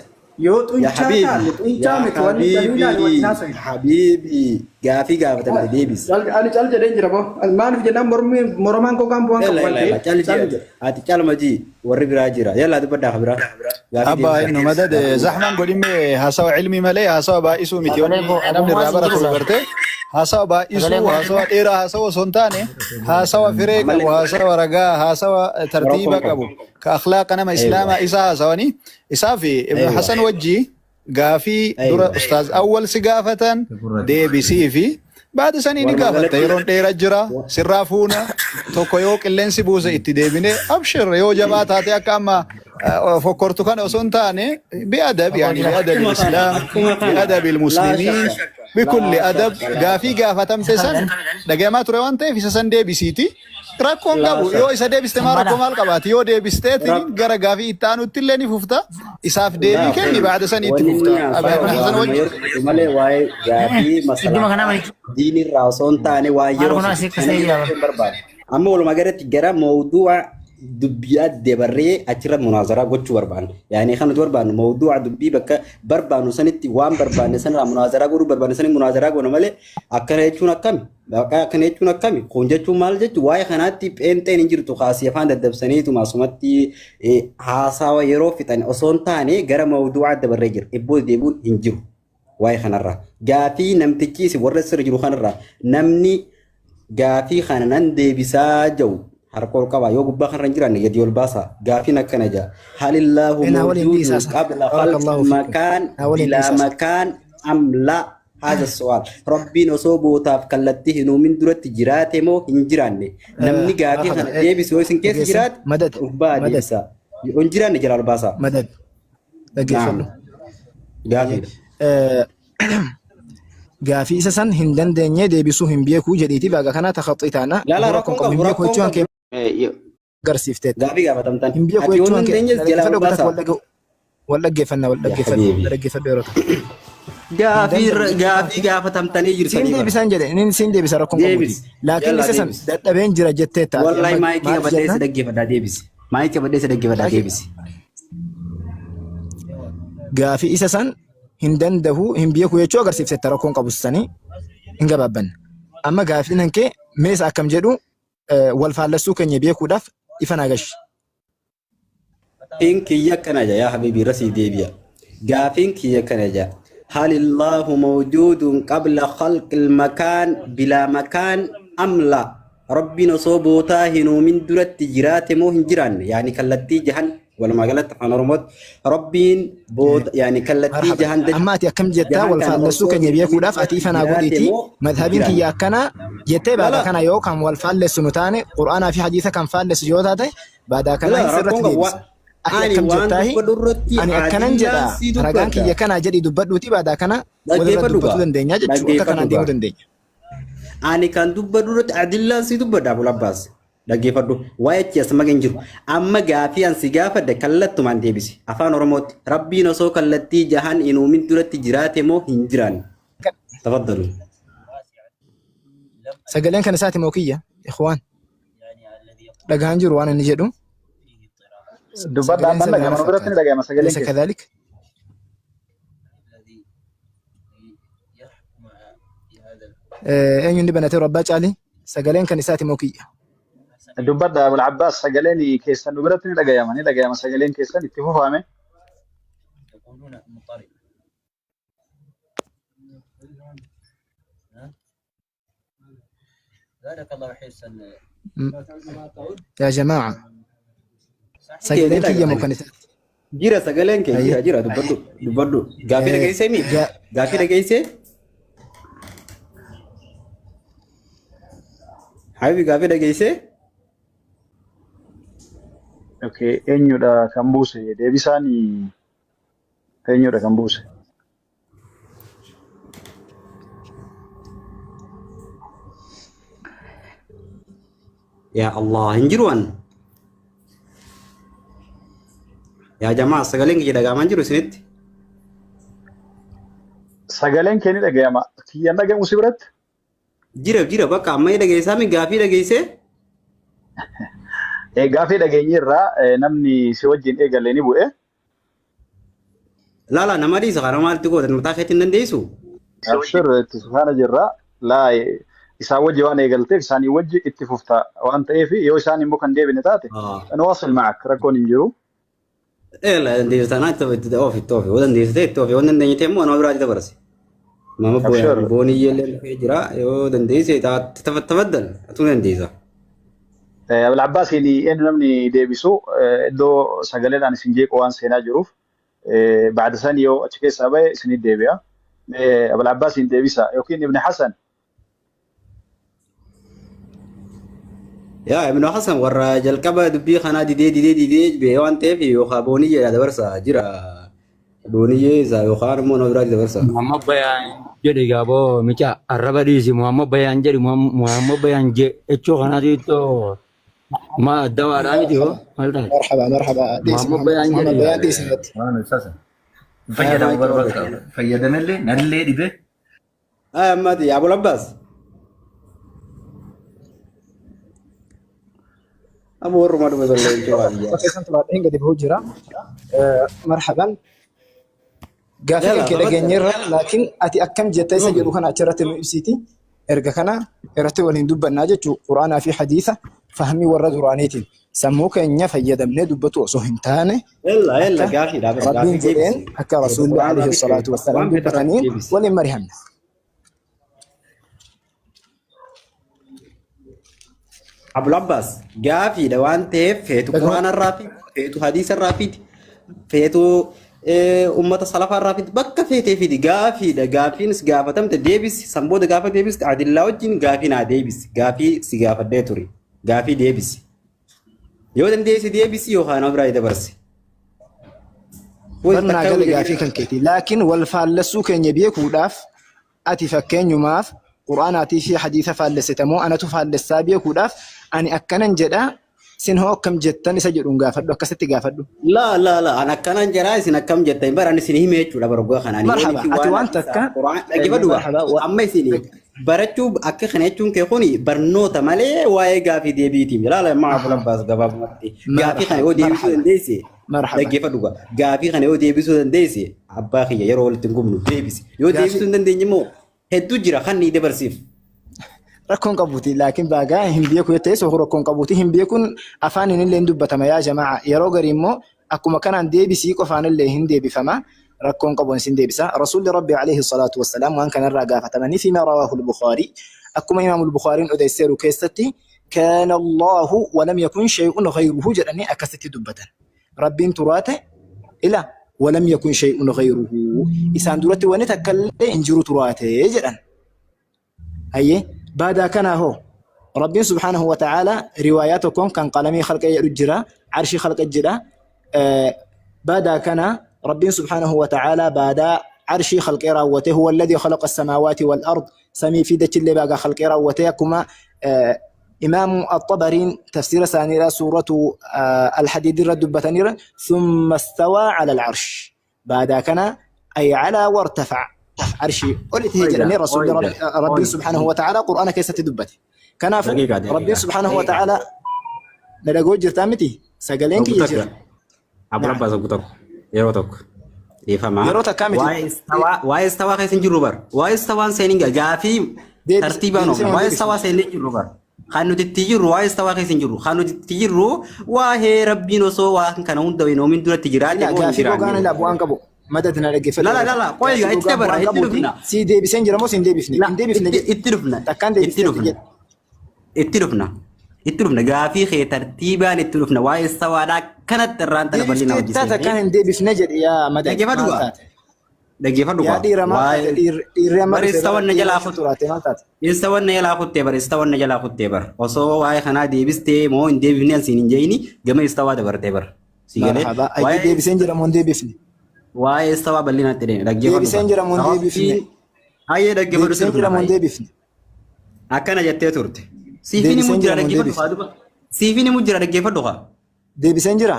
yoo Yaa xuncaa habiibi, taate xuncaa yaa miti wanni daliilaan wajjin habiibi, haasofna. habiibi gaafii gaafatamte deebisi. Ani cal jedheen jira boo maaliif jennaan mormi moromaan koo gaan bu'aan Yalla qabu waan yalla yalla ta'eef cal cal jii jedhe. ati calma jii warri biraa jira yalla dubbadhaa ka biraa gaafii Abba deebisaa. innu madad zahmaan godhimme haasawa ilmi malee haasawa baay'isuu miti Sagaleen wanni koo Abu namni irraa Maaz hin baratu jiru. gartee haasawa Sagaleen baay'isuu koo haasawa dheeraa haasawa osoo hin taane haasawa firee qabu Ammallee haasawa ragaa haasawa tartiiba rakkoon qabu qabu. ka akhlaaqa nama Eewa islaamaa isaa haasawanii isaa fi Ibn eewa Hasan wajji gaafii dura eewa ustaaz awwal si gaafatan deebisii fi baada sanii ni walumaa gaafatta galatti yeroon dheera jira sirraa fuuna tokko yoo qilleensi buuse itti deebine abshir yoo jabaa taate akka amma fokkortu kana osoo hin taane bi'adab Tokko yaani jira. bi'adabi akkuma kana islaam akkuma kana bi'adabi laa musliimiin shakka bikulli laa adab shakka laa gaafii shakka gaafatamte Isa san kamidhan? dhagayamaa ture waan ta'eef isa san deebisiiti rakkoon laa qabu yoo shakka isa deebiste maa Mana. rakkoo maal qabaati yoo deebisteetiin rak gara gaafii itti aanutti illee ni fufta isaaf deebii laa kenni baada sanii itti wanni fufta inni Abi haasa'u Ibn Hasan waanuma wajji yeroo malee waa'ee gaafii Idduma masalaa kana miti. diin irraa osoo hin taane waa Maal yeroo kun asii fixu akkas kana ta'ee jira. jechuu hin barbaadu. Amma walumaa galatti gara mawduu'a dubbii dabarree achirra munaazaraa gochuu barbaanna. Yaani kan nuti barbaannu mawduu'a dubbii bakka barbaannu sanitti waan barbaanne sanirraa munaazaraa godhuu barbaanne sanitti munaazaraa goona malee akkana jechuun akkami? Bakka akkana jechuun akkami? Kun jechuun maal jechuun waa'ee kanaatti pheenxeen hin jirtu kaasii afaan daddabsaniituma asumatti haasawa yeroo fixan osoo hin taane gara mawduu'aa dabarree jira. Ibboo deebi'uun hin jiru. Waa'ee kanarraa. Gaafii namtichi isin warra sirra jiru kanarraa namni gaafii kana nan deebisaa jedhu harka ol qabaa yoo gubbaa kanarra hin jiraanne gadi ol baasaa gaafiin akkana jedha. Halillaahu Naa waliin mawjuudun dhiisaa. qabla khalqi Barakallahu fiikum. makaan Naa waliin bilaa dhiisaa. makaan am laa haza su'aal. Rabbiin osoo bootaaf kallattii hin uumin duratti jiraate moo hin jiraanne? Namni gaafii Marhaba. kana deebisu yoo isin keessa Dhageessan jiraate madad gubbaa madad deebisaa. Yoo hin jiraanne jalaa ol baasaa. madad dhaggeeffadhu. Naam. Gaafiidha. Gaafii isa san hin dandeenye deebisuu hin beeku jedhiiti baga kana takhaxii taana Lala bu'uura rakkoon kun qabu qabu hin beeku rakkoon jechuun qabu. kee agarsiifteetta. Gaafii gaafatamtan. Hin beeku Ati yoo jechuun kee dandeenyes jalaa ol dhaggeeffadhu baasaa. wal dhaggeeffanna wal Yaa dhaggeeffadhu habiibi. dhaggeeffadhu yeroo ta'u. Hin Gaafii danda'u jechuun gaafii kee gaafatamtanii siin jirtanii bara. deebisaan jedhe inni siin deebisa rakkoon qabuuti. Deebisi. Laakiin Yallaa isa san deebisi. dadhabeen jira jettee taate Wallahi amma maayikii maal qabadhee si jennaan dhaggeeffadhaa deebisi. Maayikii qabadhee si dhaggeeffadhaa laakiin deebisi. gaafii isa san hin danda'u hin beeku jechuu agarsiifteetta rakkoon qabu sanii hin gabaabbanne. Amma gaafiin hankee meesa akkam jedhu wal faallessuu keenya beekuudhaaf ifa naa gashi. Gaafiin kiyya akkana jedha yaa habiibi irra sii deebi'a. Gaafiin kiyya akkana jedha. Halillaahu mawjuudun qabla khalqil makaan bilaa makaan am la? Rabbiin osoo bootaa hin uumin duratti jiraate moo hin jiraanne? Yaani kallattii jahan walumaa galatti afaan Oromootti Rabbiin boota yaani kallattii Marhaba. jahan Amma ati akkam jettaa jahan wal kana faallessuu osoo keenya hin uumin beekuudhaaf ati duratti ifa naa jiraate godhiitii moo hin madhabiin jiraanne? kiyya akkanaa jettee baada Lala kana yoo kan wal faallessu nu taane qur'aanaa fi hadiisa kan faallessu yoo taate baadaa kana lala hin sirratti rakkoon qabu. deebisa. Ati Ani akkam waan jettaahi dubbadhu irratti ani akkanan jedha adillaan sii ragaan dubbadha. kiyya kanaa jedhii dubbadhuutii baadaa kana walirra Dhaggeeffadhu dubbatuu gaa. dandeenya jechuu akka Dhaggeeffadhu kanaan deemuu gaa. dandeenya. Ani kan dubbadhu irratti adillaan sii dubbadha Abul Abbaas. Dhaggeeffadhu. Waa'ee achi as maqeen jiru. Amma gaafii an si gaafadhe kallattumaan deebisi. Afaan Oromootti. Rabbiin osoo kallattii jahan hin uumin duratti jiraate moo hin jiraanne? Tafaddalu. Sagaleen kan isaati moo kiyya? Ikhwaan. Dhagahaan jiru waan inni jedhu. Dubbadha Sagaleen amman sana dhagama nama nu biratti ni fakkaata. dhagama sagaleen Alaysa keessa. kadhalik? Eenyu inni banatee Abbaa Caalii? Sagaleen kan isaati moo kiyya? Dubbadha Abul Abbaas sagaleen keessan nu biratti ni dhagayama sagaleen keessan itti fufaame. Yaa jamaa'a. Sagaleen kiyya moo kan isaati? Jira sagaleen kee Ayyee. jira jira dubbadhu dubbadhu. Gaafii dhageessee mi? Gaafii dhageessee? Habibi gaafii dhageessee? Okay, eenyudha kan buuse? Deebisaan eenyudha kan buuse? Yaa Allah hin jiru an. Yaa jamaa sagaleen kiyya dhagaamaa hin jiru isinitti. Sagaleen kee ni dhagayama. Kiyyaan dhagamu si biratti? Jira jira bakka amma ni dhageessaa mi gaafii dhageessee? Gaafii dhageenyerraa namni si wajjin eegale ni bu'e. Laala nama dhiisa kana maaltu gootan mataa keetti hin dandeessu? Abshir itti faana jirra. Laa isaan wajji waan eegalteef isaanii wajji itti fufta waan ta'eef yoo isaan immoo kan deebine taate نواصل معك rakkoon hin jiru. Eela dandeessu taanaan itti oofi itti oofi yoo dandeessu ta'e itti oofi yoo hin dandeenye ta'e immoo nama biraatti dabarsi. Mama Abshir. booniyyee illee dhufee jira yoo dandeesse tafaddal atuu dandeessa. Abul Abbaas eenyu namni deebisu iddoo sagaleedhaan isin jeequ waan seenaa jiruuf ba'da san yoo achi keessaa bahe isinit deebi'a. Abul Abbaas deebisa yookiin Ibn Hasan. Yaa Ibn Hasan warra jalqaba dubbii kanaa didee didee didee bee waan ta'eef yookaan booniyyeedha dabarsa jira. Booniyyee isaa yookaan immoo nama biraatti dabarsa. Muhammad Bayaan jedhi gaaboo mica arraba dhiisi Muhammad Bayaan jedhi Muhammad Bayaan jechuu kanaatu ittoo ma dawaadhaa miti hoo maal taate? Marhaba marhaba dhiisi Muhammad Muhammad Bayaan Muhammad jedhi Bayaan dhiisi irratti. Waan ibsasa. Fayyadamu barbaada. Fayyadamellee nallee dhibe. Ay ammaati Abul Abbaas. Amma warruma dhufe tollee jechuun waa biyyaa. Bakka isaan turaa hin gadi bahuu jira. Marhaban. Gaafii Yala kan kee tafaddal. dhageenyeerra laakiin ati akkam jetta isa jedhu kana achirratti nu ibsiti. Erga kana irratti waliin dubbannaa jechuu Quraanaa fi hadiisa fahmii warra duraaniitiin sammuu keenya fayyadamnee dubbatu osoo hin taane Yalla yalla akka gaafii dhaabas Rabbiin gaafii jedheen deebisi. akka Rasuulli Quraanaa alayhi fi salaatu wassalaam waan feete irratti dubbataniin deebisi. waliin mari'anna. Abul Abbaas gaafiidha waan ta'eef feetu Dhagama Quraana irraa fi feetu hadiisa irraa fi feetu ummata salafaa irraa fi bakka feetee fidi gaafiidha gaafiinis gaafatamte deebisi san booda gaafa deebiste adillaa wajjin gaafii naa deebisi gaafii si gaafadhee ture gaafii deebisi yoo dandeesse deebisi yookaan nama biraa dabarsi. Wai Barnaa takka gale jedhee gaafii kan keeti. Laakiin wal faallessuu keenya beekuudhaaf ati fakkeenyumaaf Qur'aanaatii fi hadiisa faallessite moo anatu faallessaa beekuudhaaf ani akkanan jedha sin hoo akkam jettan isa jedhuun gaafadhu akkasitti gaafadhu. La la la an akkanan jedhaa isin akkam jettan bara ani isin hime jechuudha bara kana ani yoon Marhaba isin ati waan waan hadiisa takka Qur'aan dhaggeeffadhu gaa marhaba amma isin barachuu akka kana jechuun kee kuni barnoota malee waa'ee gaafii deebiitiin ilaala amma Abul Abbaas gabaabumatti gaafii kana marhaba yoo deebisuu marhaba dandeesse marhaba dhaggeeffadhu gaa gaafii kana yoo deebisuu dandeesse abbaa kiyya yeroo walitti hin gubnu deebisi yoo gaafii deebisuu hin dandeenye immoo hedduu jira kan ni dabarsiif. Rakkoon qabuuti laakiin baagaa hin beeku yoo ta'e soofuu rakkoon qabuuti hin beekuun afaan hin illee hin dubbatama yaa jamaa yeroo garii immoo akkuma kanaan deebisii qofaan illee hin deebifama rakkoon qabu isin deebisa rasuulli rabbi alayhi salaatu wassalaam waan kanarraa gaafatamanii fi rawaahu al-Bukhaarii akkuma imaam al-Bukhaariin odeesseeru keessatti kaana Allahu walam yakun shay'un ghayruhu jedhanii akkasitti dubbatan rabbiin turaate ila walam yakun shay'un ghayruhu isaan duratti wanni takka illee hin jiru turaate jedhan. Hayyee baadaa kanaa hoo Rabbiin subhaanahu wa ta'aala riwaayaa tokkoon kan qalamii khalqee jedhu jira arshii khalqe jedha. Baadaa kana Rabbiin subhaanahu wa ta'aala baadaa arshii khalqee raawwate huwa alladhii khalaqa as-samaawaati wal ard samii fi dachillee baagaa khalqee raawwate akkuma Imaamu Axxabariin tafsiira isaaniidha suuratu Alhadiid irra dubbataniira thumma istawaa cala alcarsh baadaa kana ay calaa wartafac arshii oli ta'e Oyda, jedhanii rasuulli oyda, rabbiin oyda. subhaanahu wa ta'ala qur'aana keessatti dubbate. Kanaafuu Daqiiqaa, rabbiin daqiiqaa. subhaanahu wa ta'ala na dhagoo jirtaa miti sagaleen Obbo kiyya Takka. jira. Abu Naam. Abbas obbo tokko. Yeroo tokko. Dhiifama. Yeroo takkaa miti. Waa'ee istawaa waa'ee istawaa keessa hin jirru bar. Waa'ee istawaan seenin gaafii Deebise tartiibaan deebisee oofna. moo hin Waa'ee deebisne? istawaa seenee hin jirru bar. Kan nuti itti jirru waa'ee istawaa keessa hin jirru. Kan nuti itti jirru waa'ee rabbiin osoo waan kana hunda hin oomin duratti jiraate Ilaa moo hin gaafii gogaan jiraanne. ilaa bu'aan qabu. Madad na dhaggeeffadhu Lala yeroo lala takka. qoy Gaafii egaa itti gogaan dabarra bu'aan itti qabuuti. dhufna. Sii deebiseen jira moo siin deebifne? La Hin deebifne itti jedhe. itti dhufna Takkaan itti deebisteetti dhufna. jedhe. Itti dhufna. Itti dhufna. Gaafii kee tartiibaan itti dhufna. Waa'ee istawaadhaa kanatti irraan tana bal'ina hojii Deebifteettaa takkaan seennee. hin deebifne jedhe yaa madad Dhaggeeffadhu maal gaa. taate? Dhaggeeffadhu Yaa gaa. dhiira maal taate? Waa'ee Dhiirri amma bara dhufe bara istawanna dhiira jalaa ishee kutte. turaate maal taate? Istawanna jalaa kuttee bara istawanna jalaa kuttee bara. Osoo waa'ee kanaa deebistee moo hin deebifne asiin hin jeeyini gama istawaa dabartee bara. Si galee Marhaba. Ayyee waa'ee deebiseen jira moo hin deebifne? waa'ee istawaa bal'inaan itti deemne. Dhaggeeffadhu Deebiseen gaa. jira moo hin deebifne? Rabbiin hayyee dhaggeeffadhu Deebiseen si jira dhufna moo hin hayyee. deebifne? Akkana jettee turte. Siifin himu Deebiseen jira jira moo hin dhaggeeffadhu deebifne? haa duba. Siifin himu jira dhaggeeffadhu haa. Deebiseen jira?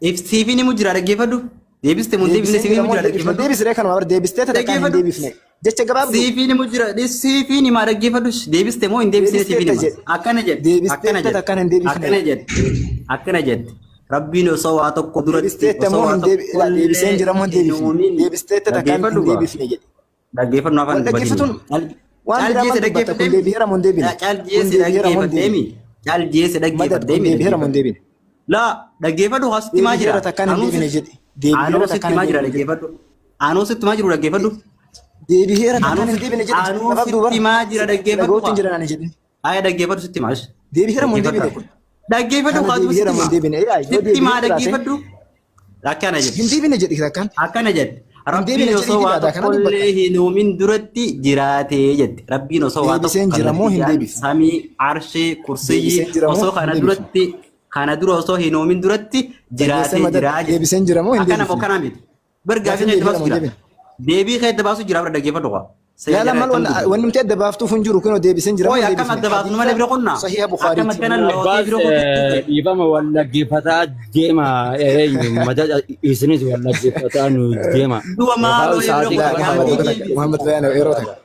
If siifin himu jira dhaggeeffadhu. Deebiste mun deebifne Deebiseen siifin jira himu moo jira hin deebifne? dhaggeeffadhu. Deebisiree kanuma bar deebistee takkaan hin Dhaggeeffadhu. deebifne. Jecha gabaabduu. Siifin himu jira siifin himaa dhaggeeffadhu. Deebiste moo hin deebisne siifin Deebisteetta hima. jedhe. Akkana jedhe. Akkana Deebisteetta jedhe. takkaan hin deebifne. Akkana jedhe. Akkana jedhe. Rabbiin osoo waa tokko duratti Deebisteetta osoo moo waa hin deebi tokkollee deebiseen jira moo hin hin deebifne? uumin Deebisteetta takkaan hin dhaggeeffadhu gaa. deebifne jedhe. Dhaggeeffadhu afaan Wal dubbatiin. dhaggeeffatuun waan biraa Caljeese maal dubbatta kun dhaggeeffadheemi. deebi'eera moo hin deebine? Kun Caljeese deebi'eera moo hin dhaggeeffadheemi. deebine? Caljeese Madad kun dhaggeeffadheemi deebi'eera moo hin dhaggeeffadhu. deebine? Laa dhaggeeffadhu asitti maa jira? Deebi'eera takkaan hin Anuu deebine sitti jedhe. Deebi'eera anuu sitti takkaan hin maa jira deebine jedhe. dhaggeeffadhu. Anuu sitti maa jiru dhaggeeffadhu. Deebi'eera Anuu takkaan hin sitti deebine jedhe. anuu Gabaabduu sitti bara. maa jira dhaggeeffadhu Dhagootti hin kaa. jiran ani jedhe. Aya dhaggeeffadhu sitti maa. Deebi'eera moo hin Dhaggeeffadhu. deebine kun? Dhaggeeffadhu Kana kaatu deebi'eera sitti moo hin maa. deebine? Yaa yoo Sitti maa deebi'ee jiraate dhaggeeffadhu. Akkana jedhe. hin deebine jedhe takkaan. Akkana jedhe. Hin Rabbiin deebine osoo jedhiitii waa baadaa kana tokkollee dubbatta. hin uumin duratti jiraatee jette. Rabbiin osoo waa tokko Deebiseen jira moo kallattii hin jaan deebifne? samii, arshii, kursiyyii Deebiseen jira moo osoo hin kana deebifne? duratti kana dura osoo hin uumin duratti Dhageessee jiraatee madad jiraa jette. deebiseen jira moo hin Akkana moo deebifne? kanaa miti. Bar gaafii Gaafiin keetti deebi'eera baasu moo hin jira. deebine? Deebii keetti baasu jira bira dhaggeeffadhu qaba. Seera Laala jara mal akkam dubbatu. wanni nuti adda baaftuuf hin jiru kunoo deebiseen jira moo Ooy hin akkam deebifne? adda baafnu malee Hadiisa bira qonnaa. sahiha Akkam Bukaariiti. akkana lootee Abbaas bira qotuutti. dhiifama wal dhaggeeffataa deema eenyu madad isinis wal dhaggeeffataa nu deema. Du'a Yookaan maaloo bira sa'aatii Laa qotu Muhammad gaafii yeroo takka deebiste. Muhammad Bayaan yeroo takka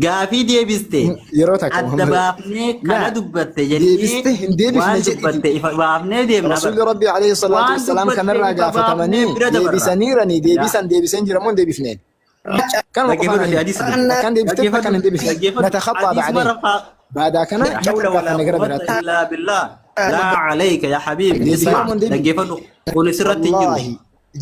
Gaafii deebiste yeroo takka adda Muhammad baafnee kana laa dubbatte jennee deebiste hin deebifne waan jedhiti. dubbatte ifa baafnee deemna bara. Rasuulli Rabbi alayhi salaatu Waan wassalaam dubbatte kanarraa ifa baafnee gaafatamanii bira dabarra. deebisaniiranii Yaa deebisan deebiseen jira moo hin deebifneen? Kanuma qofaan dhaggeeffadhu himi. hadiisa dubbate. Akkan deebiftetti Dhaggeeffadhu akkan hin deebifne. dhaggeeffadhu Natakhaxaa hadiisuma bacdeen. rafaa Baadaa kana لا حول ولا gaafanne gara قوة biraatti. إلا بالله لا عليك يا حبيبي Deebiseera اسمع moo hin deebifne? dhaggeeffadhu kun sirratti hin jiru Wallaahi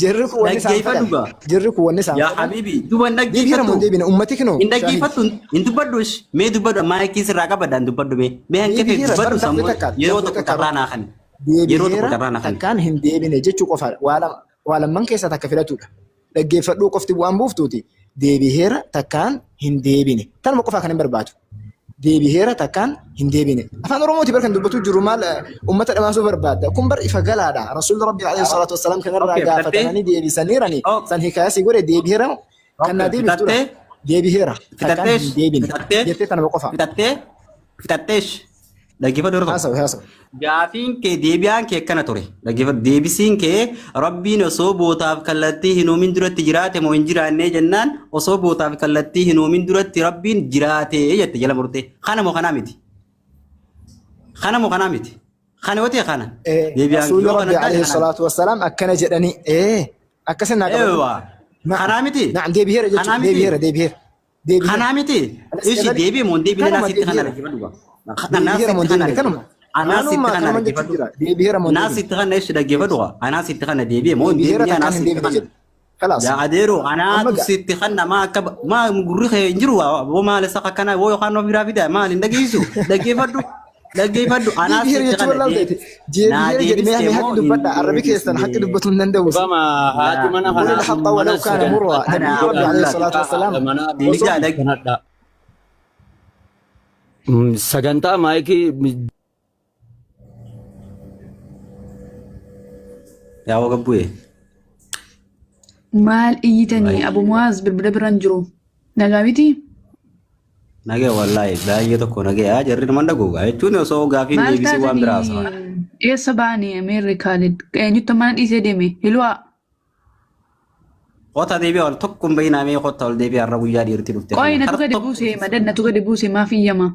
jarri kun wanni isaan dhaggeeffadhu fedhan gaa jarri kun wanni isaan yaa fedhan habiibi duba hin deebi'eera moo dhaggeeffattu hin deebine ummati kinoo hin shaahid dhaggeeffattu hin dubbadhu mee dubbadhu maayikii sirraa qabadha hin dubbadhu mee mee hanqifee deebi'eera bar dubbadhu lafti sammuu takka yeroo lafti tokko takka carraa bar naa kan yeroo tokko deebi'eera carraa naa kan takkaan hin deebine jechuu qofaadha waa lama waa lamman keessaa takka filatudha dhaggeeffadhuu qofti bu'aan buuftuuti deebi'eera takkaan hin deebine tanuma qofaa kan hin barbaadu deebi'eera takkaan hin deebine afaan oromooti bar kan dubbatu jiru maal ummata dhamaasuu barbaadda kun bar ifa galaadha rasuulli rabbi alayhi salaatu wassalaam kanarraa okay fitattee gaafatamanii deebisaniirani oh san hikaaya si godhe deebi'eera kan naa okay deebiftudha fitattee deebi'eera takkaan fitatteesh hin deebine fitattee jettee tanuma qofa fitattee fitatteesh dhaggeeffadhu yeroo tokko haasawu haasawu Gaafiin kee deebi'aan kee akkana ture. Dhaggeeffadhu. Deebisiin kee Rabbiin osoo bootaaf kallattii hin uumin duratti jiraate moo hin jiraannee jennaan osoo bootaaf kallattii hin uumin duratti Rabbiin jiraate jette jala murtee. Kana moo kanaa miti? Kana moo kanaa miti? Kana yoo ta'e kana. Deebi'aan kee Rasuulli yoo kana Rabbi hin taane alayhi kanaa miti. salaatu wassalaam akkana jedhanii akkasin naa qabadhu. Eewwa. Na'am Kanaa miti? na'am deebi'eera jechuudha Kanaa miti? deebi'eera deebi'eera deebi'eera. Kanaa miti? Anas Ishi ebali deebi'e moo hin deebine naa kanuma sitti kana deebi'eera dhaggeeffadhu gaa. Anaa deebi'eera moo sitti hin kana deebine kanuma dhaggeeffadhu. Anaa sitti anuma kana kanuman jechuun dhaggeeffadhu. jira deebi'eera moo hin Anaa deebine sitti kana ishi dhaggeeffadhu gaa. Anaa sitti kana deebi'e moo hin deebi'eera deebine anaa takkaan hin sitti deebine kana. jedhe kalaas Yaa adeero amma anaatu gaa sitti kana maa akka maa gurri kee hin jiru woo maal isa akkana woo yookaan of biraa fida maal hin dhageessu dhaggeeffadhu dhaggeeffadhu anaa deebi'eera sitti jechuun kana wallaalteeti naa deebi'eera jedhe mee deebiste mee moo haqi hin dubbadha arrabi keessan haqi deebisne. dubbatu hin danda'u isin Dhiifama haati Laa mana قل kanaa الحق mana ولو كان مرا sagantaa ana نبي ربي عليه Abdullah الصلاة sagantaa والسلام haadha manaa osoo mijaa dhag kanadha. Sagantaa maayikii yaa woo gabbu'e. Maal iyyitanii Abu Muwaaz bilbila biraan jiru. Nagaa miti? Nagaya wallaahi baay'ee tokko nagaya jarri nama dhagoogaa jechuun osoo gaafiin Maal deebisee waan biraa haasawaa. taatanii eessa ba'anii Ameerri Kaalid? Eenyutti mana dhiisee deeme? Hiluwaa. Kota deebi'a ol tokko hin bahinaa mee kota ol deebi'a har'a guyyaa dhiirti dhufte Qoyi kana. natu Har gadi tokko buuse madad natu gadi buuse maaf iyyama?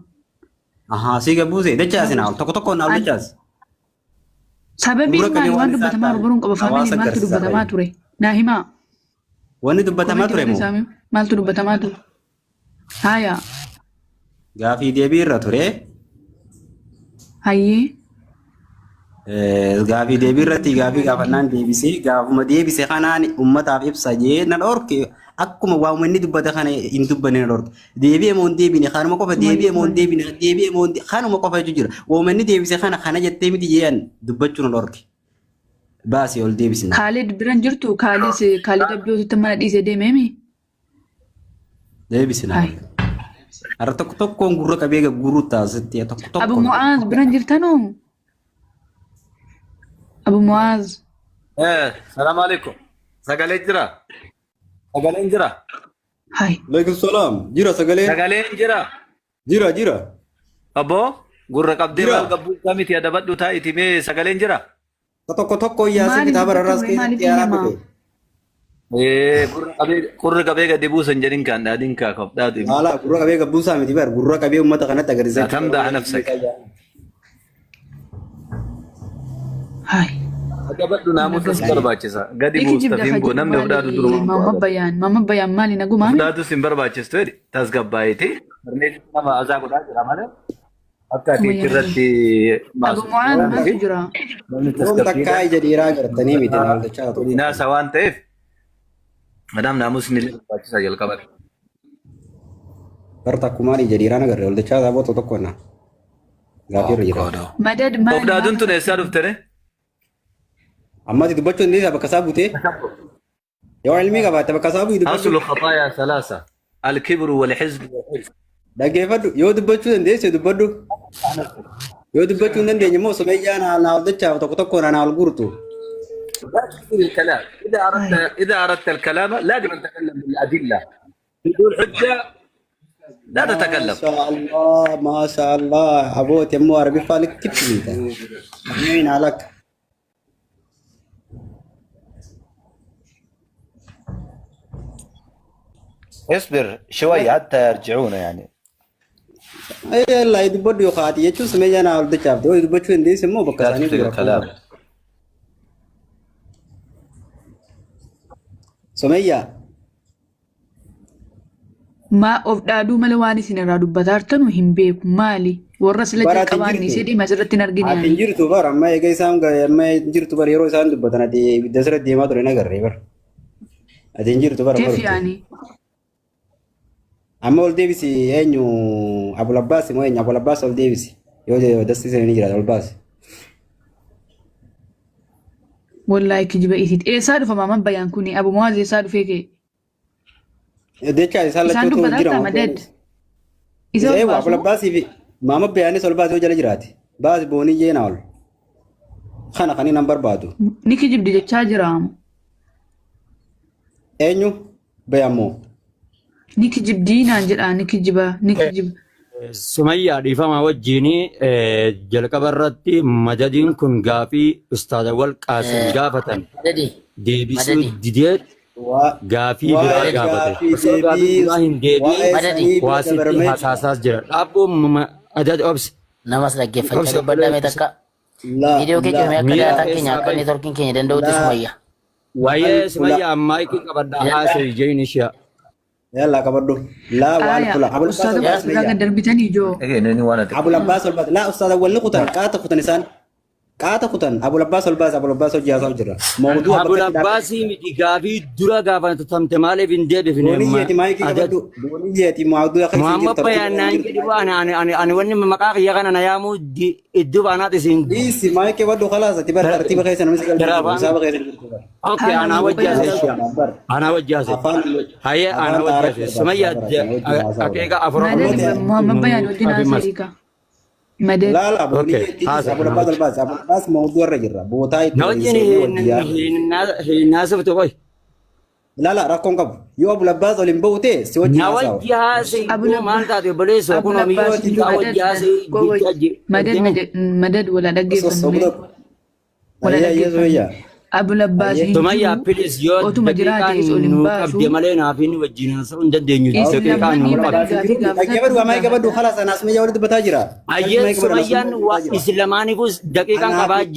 Ahaa sii gad buuse dachaasi naa ol tokko tokko naa ol An dachaasi. sababiin Gurra qabee maali waan waan isaan dubbatamaa ta'an baruun qaba faamilii hawaasa maaltu agarsiisaa dubbatamaa fayyadu. ture? Naa himaa. Wanni dubbatamaa Komentii ture moo barreessaa mee maaltu dubbatamaa ture? Haaya. gaafii deebii irra ture. Hayyee. Gaafii deebii irratti gaafii gaafannaan deebisee gaafuma deebise kanaan ummataaf ibsa jee na dhorke akkuma waanuma inni dubbate kana hin dubbanne na dhorke. Deebi'e moo hin deebine kanuma qofa deebi'e moo hin deebine deebi'e moo hin kanuma qofa jechuu jira. Waanuma inni deebise kana kana jettee miti jeeyan dubbachuu na dhorke. Baasii ol deebisina. Kaalid biran jirtu Kaalis Kaalid Abdootitti mana dhiisee deemeemi. Deebisina. Hai. Har'a tokko tokkoon gurra qabee gagguruu taasisti tokko Abu tokkoon. Mu'aaz biran jirtanoo? Abu Mu'aaz. Salaam alaikum. Sagalee jira. Sagaleen jira. Hai. Alaikum salaam. Jira sagaleen. Sagaleen jira. Jira jira. Obbo gurra qabdee Jira. maal gabbuu miti adabadhu taa'iti mee sagaleen jira. Tokko tokko yaasee Maaliif kitaaba rarraas dubbata maaliif keessatti haaraa iyyamaa? dhufe. Gurra qabee gadi buusan jedhin kaan dhaadhin kaa kophaatu himu. Haala gurra qabee gabbuusaa miti bar gurra qabee uummata kanatti agarsiisaa Laa tamdax nafsak. Hai. Adabadhu naamusa si barbaachisa. Gadi Iki buusta jibda fiimboo fajjii namni of dhaadu maali? duruma Mamma bayaan mamma bayaan maali Of nagumaami? dhaadu sin barbaachistu jedhi tasgabbaa'eeti. Barneeti nama azaa godhaa jira malee. Akka ati Wayyaa. achirratti Abu baasu. Mu'aaz maaltu jira? Namni Yoom tasgabbiidha. takkaa ija dhiiraa agartanii miti naal dachaa tokko. Naasa waan ta'eef madaam naamusni illee barbaachisaa jalqabate. Bar takkumaan ija dhiiraa nagarre ol dachaa saaboo tokko na. Gaafii irra jira. Madad Of maali dhaaduun maaf tun eessaa dhufte ree? Amma ati dubbachuu hin dhiisaa bakka isaa buutee. Yoo ilmii qabaatte bakka isaa bu'ii dubbadhu. Aslu khaxaayaa salaasa. Alkibru walhizbu walhirsu. Dhaggeeffadhu yoo dubbachuu dandeesse dubbadhu. Yoo dubbachuu hin dandeenye immoo sumeyyaan naa ol dachaaf tokko tokkoon naa ol guurtu. لا تكثر الكلام إذا أردت إذا أردت الكلام لازم أن تتكلم بالأدلة بدون حجة لا تتكلم. Maasha Allah, maasha Allah. Abooti ammoo Arabiffaa likkitti beekta. Amiin alak. اصبر شوي حتى يرجعون يعني. Yallaa dubbadhu yoo kaati jechuun sumeyyaan naa ol dachaaf yoo dubbachuu hin dandeesse immoo bakka لا isaanii تكثر jira. الكلام. Sumeyyaa Maa of dhaaduu malee waan isin irraa dubbataa jirtanu hin beeku maali? Warra sila bara ati hin jalqabaan jirtu. isee deema asirratti hin argine Ati hin ani. jirtu bara amma eega isaan amma hin jirtu bara yeroo isaan dubbatan ati ibidda sirra deemaa ture nagarree bara. Ati hin jirtu bara Keef barute. yaani? Amma ol deebisi eenyu Abul Abbaas moo eenyu Abul Abbaas ol deebisi. Yoo dasti ni jiraata ol baasi. Wallaahi kijiba isiit. Eessaa dhufa maaman bayaan kuni? Abu Mu'aaz eessaa dhufee kee? Jecha isaan Isaan lachuutu dubbataa jira jirta waan madad. ta'eef. Isa ol Eewwa Abul baasuu? Abbaasii fi maama bayaanis ol baasi yoo jala jiraate. Baasi boonii jeena ol. Kana kan inni barbaadu. Ni kijibdi jechaa jira. Eenyu bayammoo. Ni kijibdii naan jedhaa ni kijiba ni kijiba. Sumayyaa dhiifama wajjin jalqaba irratti madadiin kun gaafii ustaada wal qaasim gaafatan Madadi. deebisuu Madadi. didee gaafii biraa Waa'ee gaafate. gaafii Osoo gaafii deebii biraa hin deebiin waa'ee Madadi. sanii bira waa sitti dabarmee hasaasaas jira. Dhaabbuun adad obsi. Namas dhaggeeffachaa Obsi dubbadhaa mee takka. la Viidiyoo kee la cufamee akka Miira daataan keenya keessaa akka bahi. neetworkiin keenya danda'utti la sumayya. Waa'ee alfula Sumayyaa ammaa ikki qabadhaa haasa'e jeen ishee. yalla qabadhu la wa Aya alfula Abul Abbaas ustaada ol wal baasi biraa mayyaa gad darbitanii ijoo. Egaa inni waan ati Abul Abbaas ol baasi la ustaada walli kutan qaata kutan isaan qaata kutan Abul Abbaas ol baasi Abul Abbaas hojii haasaa jira mawduu Abul bakka itti dhaabate Abbaasii miti gaafii dura gaafatamte maaliif hin deebifne booniyyeeti maayikii adad. qabadhu booniyyeeti mawduu akka isin Muhammad jirtu Bayaan tartiiba hin naan jirtu jedhi waan ani ani ani wanni maqaa kiyya kana na yaamuu iddoo baanaat isin dhiisi maayikii qabadhu khalaas ati bar tartiiba keessa namni si galchuu jiru daraafaan. hisaaba keessa jirtu bar Okay, Haala anaa Abu wajji Bayaan. haasa'e shi'a. bar Anaa wajji haasa'e. afaan Hayyee anaa afaan wajji xaaraa haasa'e. Sumayyaa barbaachisa wajjin haasaa akeeka afur Madad Ammoo Muhammad Bayaan wajjin Abi mas. haasa'e ka. Madad. La la Okay, booniyyeeti haasa'e Abul anaa Abbaas ol wajji. baasi Abul Abbaas mawduu irra jirra bootaa Na itti wajjin seennee wajji yaadu hin naasiftu qoy. Ilaala rakkoon qabu. Yoo Abul Abbaas ol hin ba'u ta'e si wajjin Na haasawa. wajji haasa'e Abul maal Abbaas taate obboleessoo Abul kun Abbaas miyyoo xiqqaa madad wajji haasa'e gowwaj jecha madad jettee madad wala Osoo dhaggeeffannu sobuu mee tokko. wala Ayyee ayyee dhaggeeffannu. Sumayyaa. Abul Abbaas Ayyee. hin Sumayyaa jiru pilis yoo otuma daqiiqaan jiraatees ol hin nuu baasu. qabde malee naaf inni wajjin haasa'uu hin dandeenyu Isin daqiiqaan lamman nuu Abul qabde. Abbaas hin madad gaafii jiru. gaafatan Dhaggeeffadhu nu maayii qabadhu gaafadha. haala sana Sumayyaa walitti dubbataa jira. Calqii Ayyee maayii qabadhu Sumayyaan Sumayyaa waa dubbataa jira. islamaaniifus daqiiqaan Anaa qabaa fi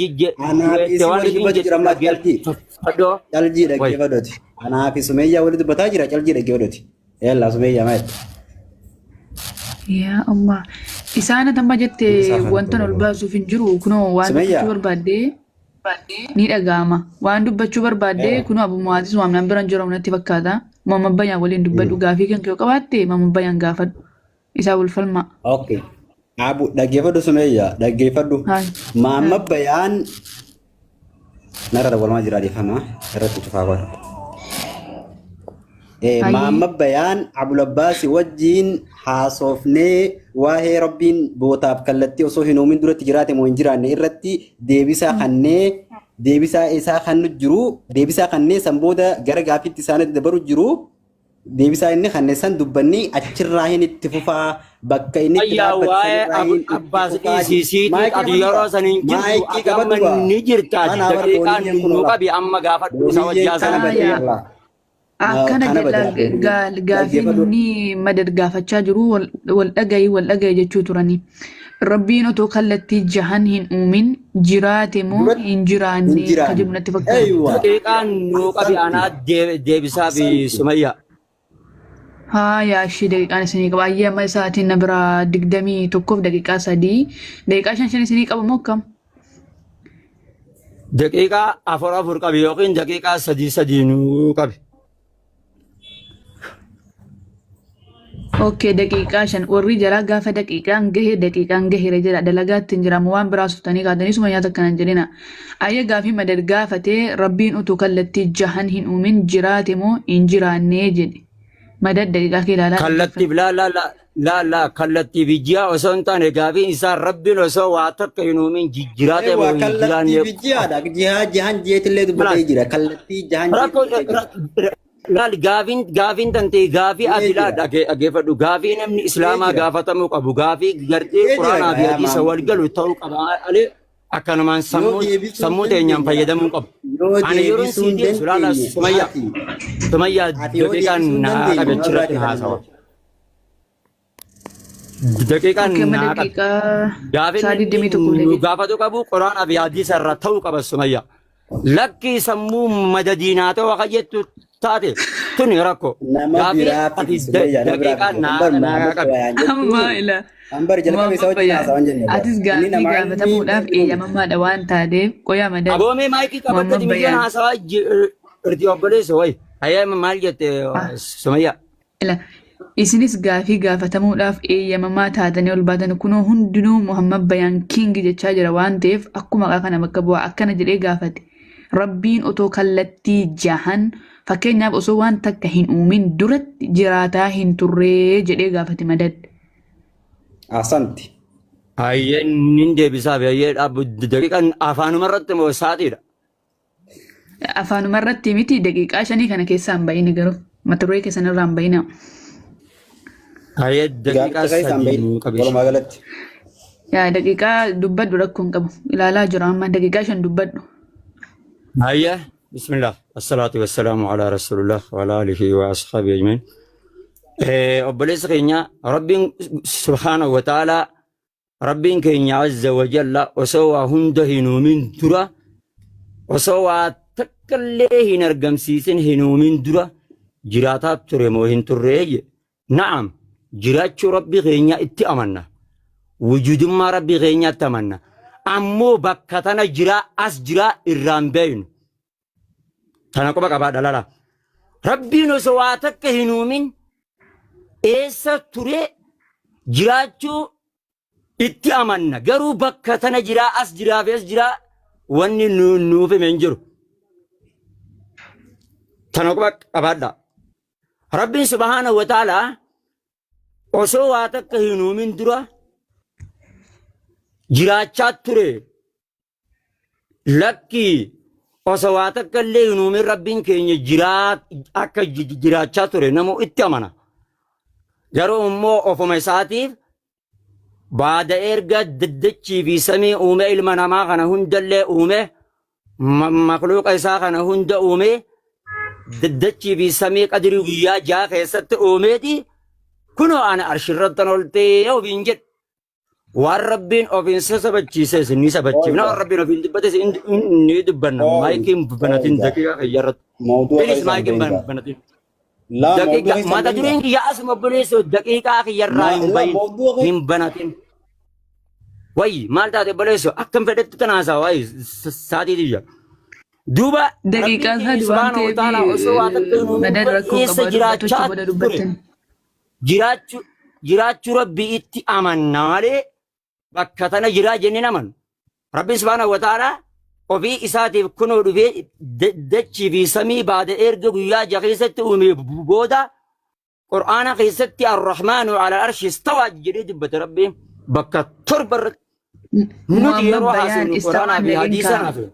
anaa fi jette isin waan walitti ishiin dubbatu jettu jira amma calqii. dhaggeeffadhoo. Calqii Wayi. dhaggeeffadhuti. Anaa fi Sumayyaa walitti dubbataa jira calqii dhaggeeffadhuti. Yalla Sumayyaa maal? Yaa Allah. Isaan amma jette Isaa kana wantan ol tokko. baasuuf hin jiru kunoo waan Sumayyaa. dubbachuu barbaaddee ni dhaga'ama. Waan dubbachuu barbaaddee kunoo Abu Mu'aazis waan nan bira hin jiru natti fakkaata. Muhammad Bayaan waliin dubbadhu gaafii kan kee yoo qabaatte Muhammad Bayaan gaafadhu. Isaa wal falmaa. Okay. Abu dhaggeeffadhu Sumayyaa dhaggeeffadhu. Haay. Maamma Bayaan narra dawwalamaa jira dhiifama irratti cufaa godha. Hayyee. Maamma Bayaan Abul Abbaas wajjin haasofnee waa'ee Rabbiin bootaaf kallattii osoo hin uumin duratti jiraate moo hin jiraanne irratti deebisaa kannee deebisaa isaa kan nu jiru deebisaa kannee san booda gara gaaffiitti isaanitti dabaru jiru deebisaa inni kanneen san dubbannee achirraa hin itti fufaa bakka inni itti Ayyaa dhaabbate waa'ee sanirraa Abul hin itti Abbaas fufaa dhiisii siitii maayikii ati qabadhu yeroo gaa san hin jirtu maayikii ati amma qabadhu gaa ni jirta kana bar daqiiqaan booniyyeen kun nu ola qabi amma gaafadhu isa wajji booniyyeen kana haasa'an. badee Aayaa. irraa Akkana kana jedha badee gaafii dhaggeeffadhu namni madad gaafachaa jiru wal dhagayi wal dhagayi jechuu turani. Rabbiin otoo kallattii jahan hin uumin jiraate moo duratti hin hin jiraanne ka jiraanne jedhu natti fakkaata. eeywa Daqiiqaan nu qabi ahsanti anaa deebisaa fi ahsanti Sumayyaa. Haa yaa ishii daqiiqaan isinii qaba. Ayyee amma isaatiin na biraa 21:03 daqiiqaa 5 5 isinii qaba moo akkam? Daqiiqaa 4 4 qabi yookiin daqiiqaa 3 3 nu qabi. Okay daqiiqaa 5 warri jalaa gaafa daqiiqaan gahe daqiiqaan gaheera jedha dalagaatti hin jiramu waan biraa suftanii kaatanii suma nyaata akkanan jedhina. Ayyee gaafii madad gaafatee Rabbiin utuu kallattii jahan hin uumin jiraate moo hin jiraannee jedhe. Madad daqiiqaa kee ilaalaa Kallattiif dhaggeeffadhu. laa laa laa laa laa kallattiif ji'a osoo hin taane gaafiin isaa rabbiin osoo waa takka hin uumin jijjiraate Eewwa moo hin kallattii jiraanne fi ji'aadha. Jihaa jahan jeetillee dubbatee Kalaas jira. Kallattii jahan rakkoo jeetillee jira. laal gaafiin gaafiin tantee gaafii Himee ati laa jira. dhaggeeffadhu gaafii namni Himee islaamaa jira. gaafatamuu qabu gaafii gartee Himee jira quraanaa fi gaa yaa hadiisa wal maamma. galu ta'uu qaba alee akkanumaan Yoo sammuu deebisuu hin sammuu teenyaan dandeenye fayyadamuu qabu. yoo Ani yeroon deebisuu sii hin deebisu laala dandeenye Sumayyaa ati Sumayyaa ati yoo daqiiqaan deebisuu hin naa dandeenye qabe nama achirratti biraatti kan haasawa. himu. Daqiiqaan Okay amma naa qabe. daqiiqaa Gaafiin sa'a inni 21 nu daqiiqa. gaafatu qabu quraanaa fi hadiisa irraa ta'uu qaba Sumayyaa. Lakki sammuu madadiinaa ta'uu akka jettu taate tuni rakkoo. Nama Gaafii biraa ati fidi Sumayyaa nama biraa daqiiqaa fidi. Kan bar naa Muhammad qabe. Bayaan jechuun Amma ilaa. kan bar jalqaba isaa Muhammad wajjin Bayaan haasawan jenne bar. atis Inni gaafii nama ilmii gaafatamuudhaaf beeku miti. eeyyamamaadha waan taateef qoyaa madad Aboomee maayikii Muhammad qabattati miyyaan Bayaan. haasawaa irti obboleessa wayi. Hayyee maal jette Ah. Sumayyaa. Ila isinis gaafii gaafatamuudhaaf eeyyamamaa taatanii ol baatan kunoo hundinuu Muhammad Bayaan King jechaa jira waan ta'eef akkuma maqaa kana bakka bu'aa akkana jedhee gaafate. Rabbiin otoo kallattii jahan fakkeenyaaf osoo waan takka hin uumin duratti jiraataa hin turree jedhee gaafate madad. Ahsanti. Hayyee nin deebisaaf hayyee dhaabbu daqiiqaan afaanuma irratti moo sa'aatiidha. Afaanuma irratti miti daqiiqaa 5 kana keessaa hin bahini garuu mata duree keessan irraa hin bahina. Hayyee daqiiqaa Gaaficha keessaa hin 3 bahin nuu qabi. walumaa galatti. Yaa daqiiqaa dubbadhu rakkoo hin qabu. Ilaalaa jira amma daqiiqaa 5 dubbadhu. Hayyee bismillah assalaatu wassalaamu alaa rasuulillah wa alaa alihi wa ashaabi ajmain. Obboleessa keenya Rabbiin subhaanahu wa ta'aalaa Rabbiin keenya azza wa jalla osoo waa hunda hin uumin dura osoo waa takkallee hin argamsiisin hin uumin dura jiraataa ture moo hin turree jedhe. Na'am jiraachuu Rabbi keenyaa itti amanna. Wujudummaa Rabbi keenyaatti amanna. Ammoo bakka tana jiraa as jiraa irraan beeynu. Tana quba qabaadha lala. Rabbiin osoo waa takka hin uumin eessa ture jiraachuu itti amanna. Garuu bakka tana jiraa as jiraa fi as jiraa wanni nuuf hime hin jiru. Tana quba qabaadha. Rabbiin subhaanahu wa ta'aalaa osoo waa takka hin uumin dura jiraachaa ture. Lakki Osoo waa takka illee hin uumin Rabbiin keenya jiraa akka jiraachaa ture namu itti amana. Garuu immoo ofuma isaatiif baada erga dachii fi samii uume ilma namaa kana hundallee uume makluuqa isaa kana hunda uume dachii fi samii qadirii guyyaa ja'a keessatti uumeeti kunoo ana arshirrattan oltee ofiin jedhe. Waan Rabbiin ofiin sabachiises ni sabachiifna. Waan Rabbiin ofiin dubbates ni dubbanna. Maayikiin banatin daqiiqaa kiyya irratti. Mawdu'a Please keessan maayikiin beektaa. banatin. Laa mawdu'a Daqiiqa keessan mata beektaa. dureen kiyya asuma obboleessoo daqiiqaa kiyya irraa hin Laa bahin mawdu'a hin banatin. Wayyi maal taate obboleessoo akkam fedhetti tanaasaa wayi saatii tiyya. Duuba Rabbiin Daqiiqaa keenya sadi waan subhaanahu wa ta'eef ta'ala osoo waa takka hin uumin madad dura rakkoo eessa qaba dubbatu achi jiraachaa booda ture. dubbattan. Jiraachuu jiraachuu Rabbii itti amanna malee bakka tana jiraa jennee hin amannu. Rabbiin subhaanahu wa ta'ala ofii isaatiif kunoo dhufee dachii fi samii baada erga guyyaa jaha keessatti uumee booda Qur'aana keessatti Ar-Rahmaanu ala arshi istawaa jedhee dubbate Rabbiin bakka torba irratti nuti Muhammad yeroo Bayaan haasofnu istawaa Qur'aanaa fi hin jedhin hadiisa kaa. haasofnu.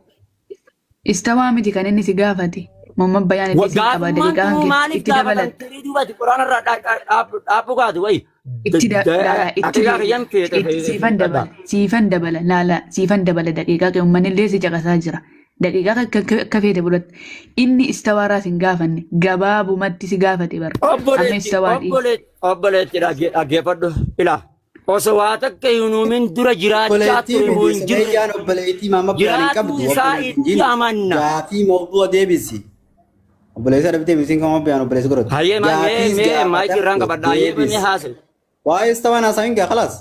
Istawaa miti kan inni si gaafate. Muhammad Bayaan itti siin qaba Gaafummaan daqiiqaa tunuu kan maaliif itti dabalatta. gaafatamtee duubati Qur'aana irraa dhaabbu kaatu wayi Itti laala itti aqidaa deebi. kiyyan feete Itti siifan dabala siifan dabala laala siifan dabala daqiiqaa kee uummanni illee si caqasaa jira. Daqiiqaa akka feete fudhatte. Inni istawaarraa sin gaafanne gabaabumatti si gaafate bara. Amma Obboleetti istawaa dhiisi. obboleetti obboleetti dhaggeeffadhu ilaa osoo waa takka hin uumin dura jiraachaa Obboleettii ture moo miti hin jirre Sumayyaan obboleettii maama biraan hin jiraatuu qabdu isaa obboleettiin itti jiin amanna. gaafii mawdu'a deebisi. Obboleessa dhabdee misiin kan biraan obboleessa godhatu. Hayyee mee Gaafiis mee maayikii irraan gaafatamte qabadha hayyee mee deebisi. haasa'e. Waa'ee istawaan haasa'in gaa khalaas.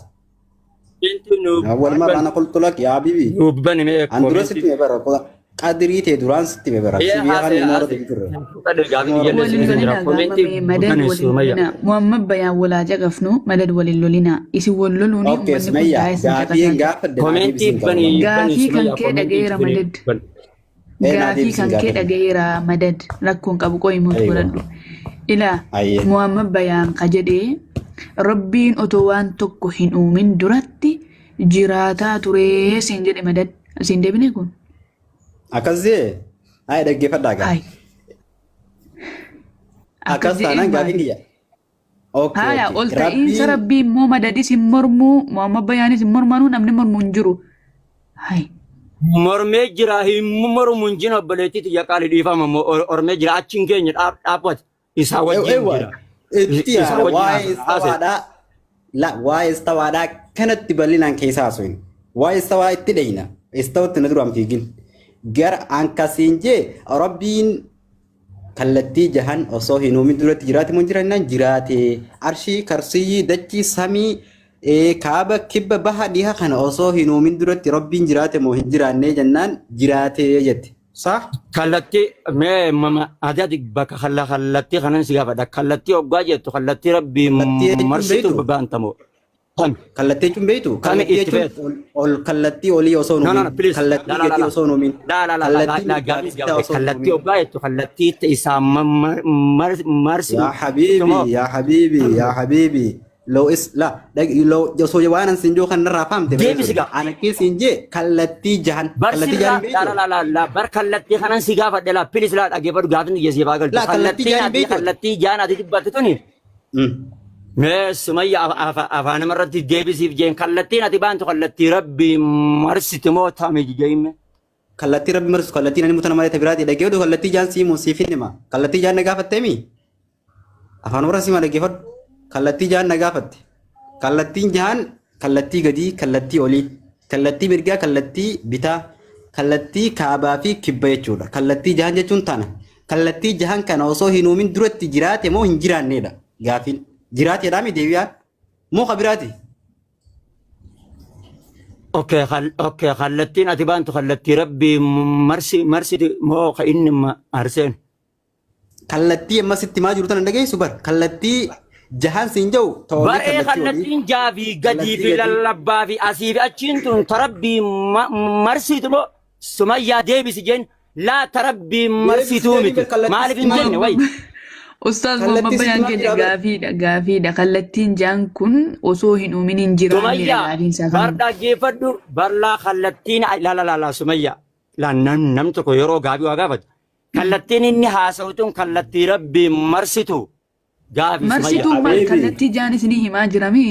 Inti nu أول مرة أنا قلت لك يا حبيبي nuuf bani mee أن درست koomentii. ستي مبرة قدري تي دران ستي مبرة Hayyee سيبيا haasa'e خان مورد haasa'e. بكرة Fudhadhe gaafii xiyya Waliin illee jira lolinaa gaafa koomentii mee madad bani waliin sumayya. lolinaa. Muhammad Bayaan walaa caqafnu madad waliin lolinaa. Isin wal loluuni أوكي uummanni kun سمية taa'ee isin قافين caqasaa jira. قافل دنا Koomentii ديبسين bani قبل bani Gaafii kan sumayya kee koomentii dhaga'eera bani madad. bani. إيه Gaafii نادي kan بسين kee قافل dhaga'eera madad rakkoon qabu qo'imuutu أيوة godhadhu. Ilaa أيه Muhammad Bayaan ka jedhee Rabbiin otoo waan tokko hin uumin duratti jiraataa turee siin jedhe madad. Siin deebine kun? أكزي هاي دقي فداك Hayi. Akkas أكز jedheen أنا قافين maali? كيا أوكي Haya أوكي ol ta'iinsa ربين rabbii immoo madadis hin mormuu Muhammad Bayaanis hin mormanuu namni mormu hin jiru. Hayi. Mormee jira hin mormu hin jin obboleettii xiyya qaalii dhiifama mormee jira achi hin geenye dhaabbate isaa wajjin أيوة jira. إتيا Isaa wajjin واي haasa'e. استوادا لا واي استوادا كانت تبلينا كيسا سوين واي استوا اتدينا استوت ندرو أم فيجين جر أنكسين جي ربين kallattii jahan osoo hin uumin duratti jiraate moo hin jiraannaan jiraate arshii karsiyyi dachii samii kaaba kibba baha dhiha kana osoo hin uumin duratti rabbiin jiraate moo hin jiraannee jennaan jiraate jette sah Kallattii mee mama ati bakka kallattii kanan si gaafadha. Kallattii hoggaa jettu kallattii rabbii kallattii jechuun marsitu beektu baantamoo. Kami kallattii jechuun beektu kami kallattii itti jechuun feetu. ol kallattii olii osoo hin No no uumin no please. La kallattii la la gadii la. osoo hin uumin La la la la la kallattii la mirgaa gaafis bitaa gaafadhe. osoo hin Kallattii uumin hoggaa jettu kallattii isaa marsitu يا حبيبي moo يا حبيبي يا حبيبي لو اس لا لو osoo waan an siin jiru kan narraa fahamte deebisi bareedu gaa. ana keessa hin jee kallattii jahan kallattii jahan Barsirraa hin la la beektu la la la bar kallattii kanan si gaafadhe la please la dhaggeeffadhu gaafni dhiyeessee baa galtu. la kallattii Kallattiin jahan hin ati beektu kallattii jaan ati dubbatte tuni. Mee Sumayya afaan namarratti deebisiif jeen kallattiin ati baantu kallattii rabbi marsitu moo tami jijjiirme. Kallattii rabbi marsu kallattii nani mutana malee tabiraati dhaggeeffadhu kallattii jaan siimu siif hin hima kallattii jaan na gaafatteemi afaan warra siima dhaggeeffadhu kallattii jaan na gaafatte kallattiin jahan kallattii gadii kallattii olii kallattii mirgaa kallattii bitaa kallattii kaabaa fi kibba jechuudha kallattii jahan jechuun tana kallattii jahan kana osoo hin uumin duratti jiraate moo hin jiraanneedha gaafiin jiraateedhaa mi deebi'aan moo kabiraati Okay, okay, kallattiin ati baantu kallattii rabbi marsi marsitu moo ka inni marseen. Kallattii amma sitti maa jiru tana dhageessu bar kallattii jahan siin jiru toolii Bar'ee kallattii olii kallattiin jaa fi gadii kallattii fi gadii lallabbaa fi asii fi achiin tun tarabbii marsitu moo Sumayyaa deebisi jeen laa tarabbii deebisi marsituu deebii miti bar kallattii maaliif sitti hin maa jenne wayi. Ustaaz Muhammad kallattii sitti Bayaan maa keenya jira bar gaafiidha gaafiidha. Kallattiin jaan kun osoo hin uumin hin jiraannedha Sumayyaa gaafiin isaa bar kanuma. dhaggeeffadhu barlaa kallattiin la la la la Sumayyaa. Namni tokko yeroo gaafii waa gaafatu kallattiin inni haasa'u tun kallattii Rabbiin marsitu gaafi Sumayya. Marsituu maal Habiibi. kallattii jaan isinii himaa jirami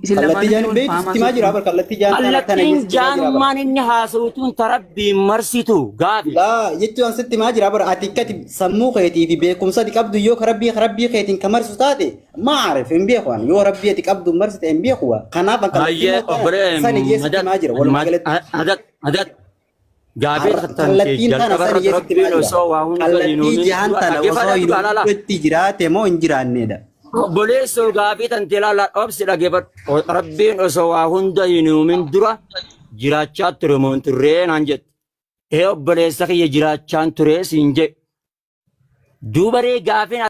isin Kallattii lamaanatti jaan hin wal beektu faamaa sitti himaa jira turtan. bar kallattii jaan tana tana Kallattiin sitti himaa jira bar. jaanummaan inni haasa'u tun ta Rabbiin marsitu gaafi. Laa jechuun sitti himaa jira bar ati akkati sammuu keetii fi beekumsa ati qabdu yoo ka rabbii ka rabbii keetiin ka marsitu taate maarif hin beeku ani yoo rabbii ati qabdu marsite hin beeku waa. Kanaaf an kallattii Hayyee moo tana obbolee sani jee sitti madad himaa jira walumaa galatti. madad madad gaafii Har'a tan kee kallattiin tana jalqaba sani irratti jee sitti himaa Rabbiin jira. osoo waa hunda hin Kallattii uumin jahan dura tana osoo dhaggeeffadhaa hin dura laala. duratti jiraate moo hin jiraannedha. Obboleessoo gaafii tan tee laala obsi dhaggeeffadhu. Rabbiin osoo waa hunda hin uumin dura jiraachaa ture moo hin turree naan jette. Ee obboleessa kiyya jiraachaan ture siin jedhe. Duuba ree gaafiin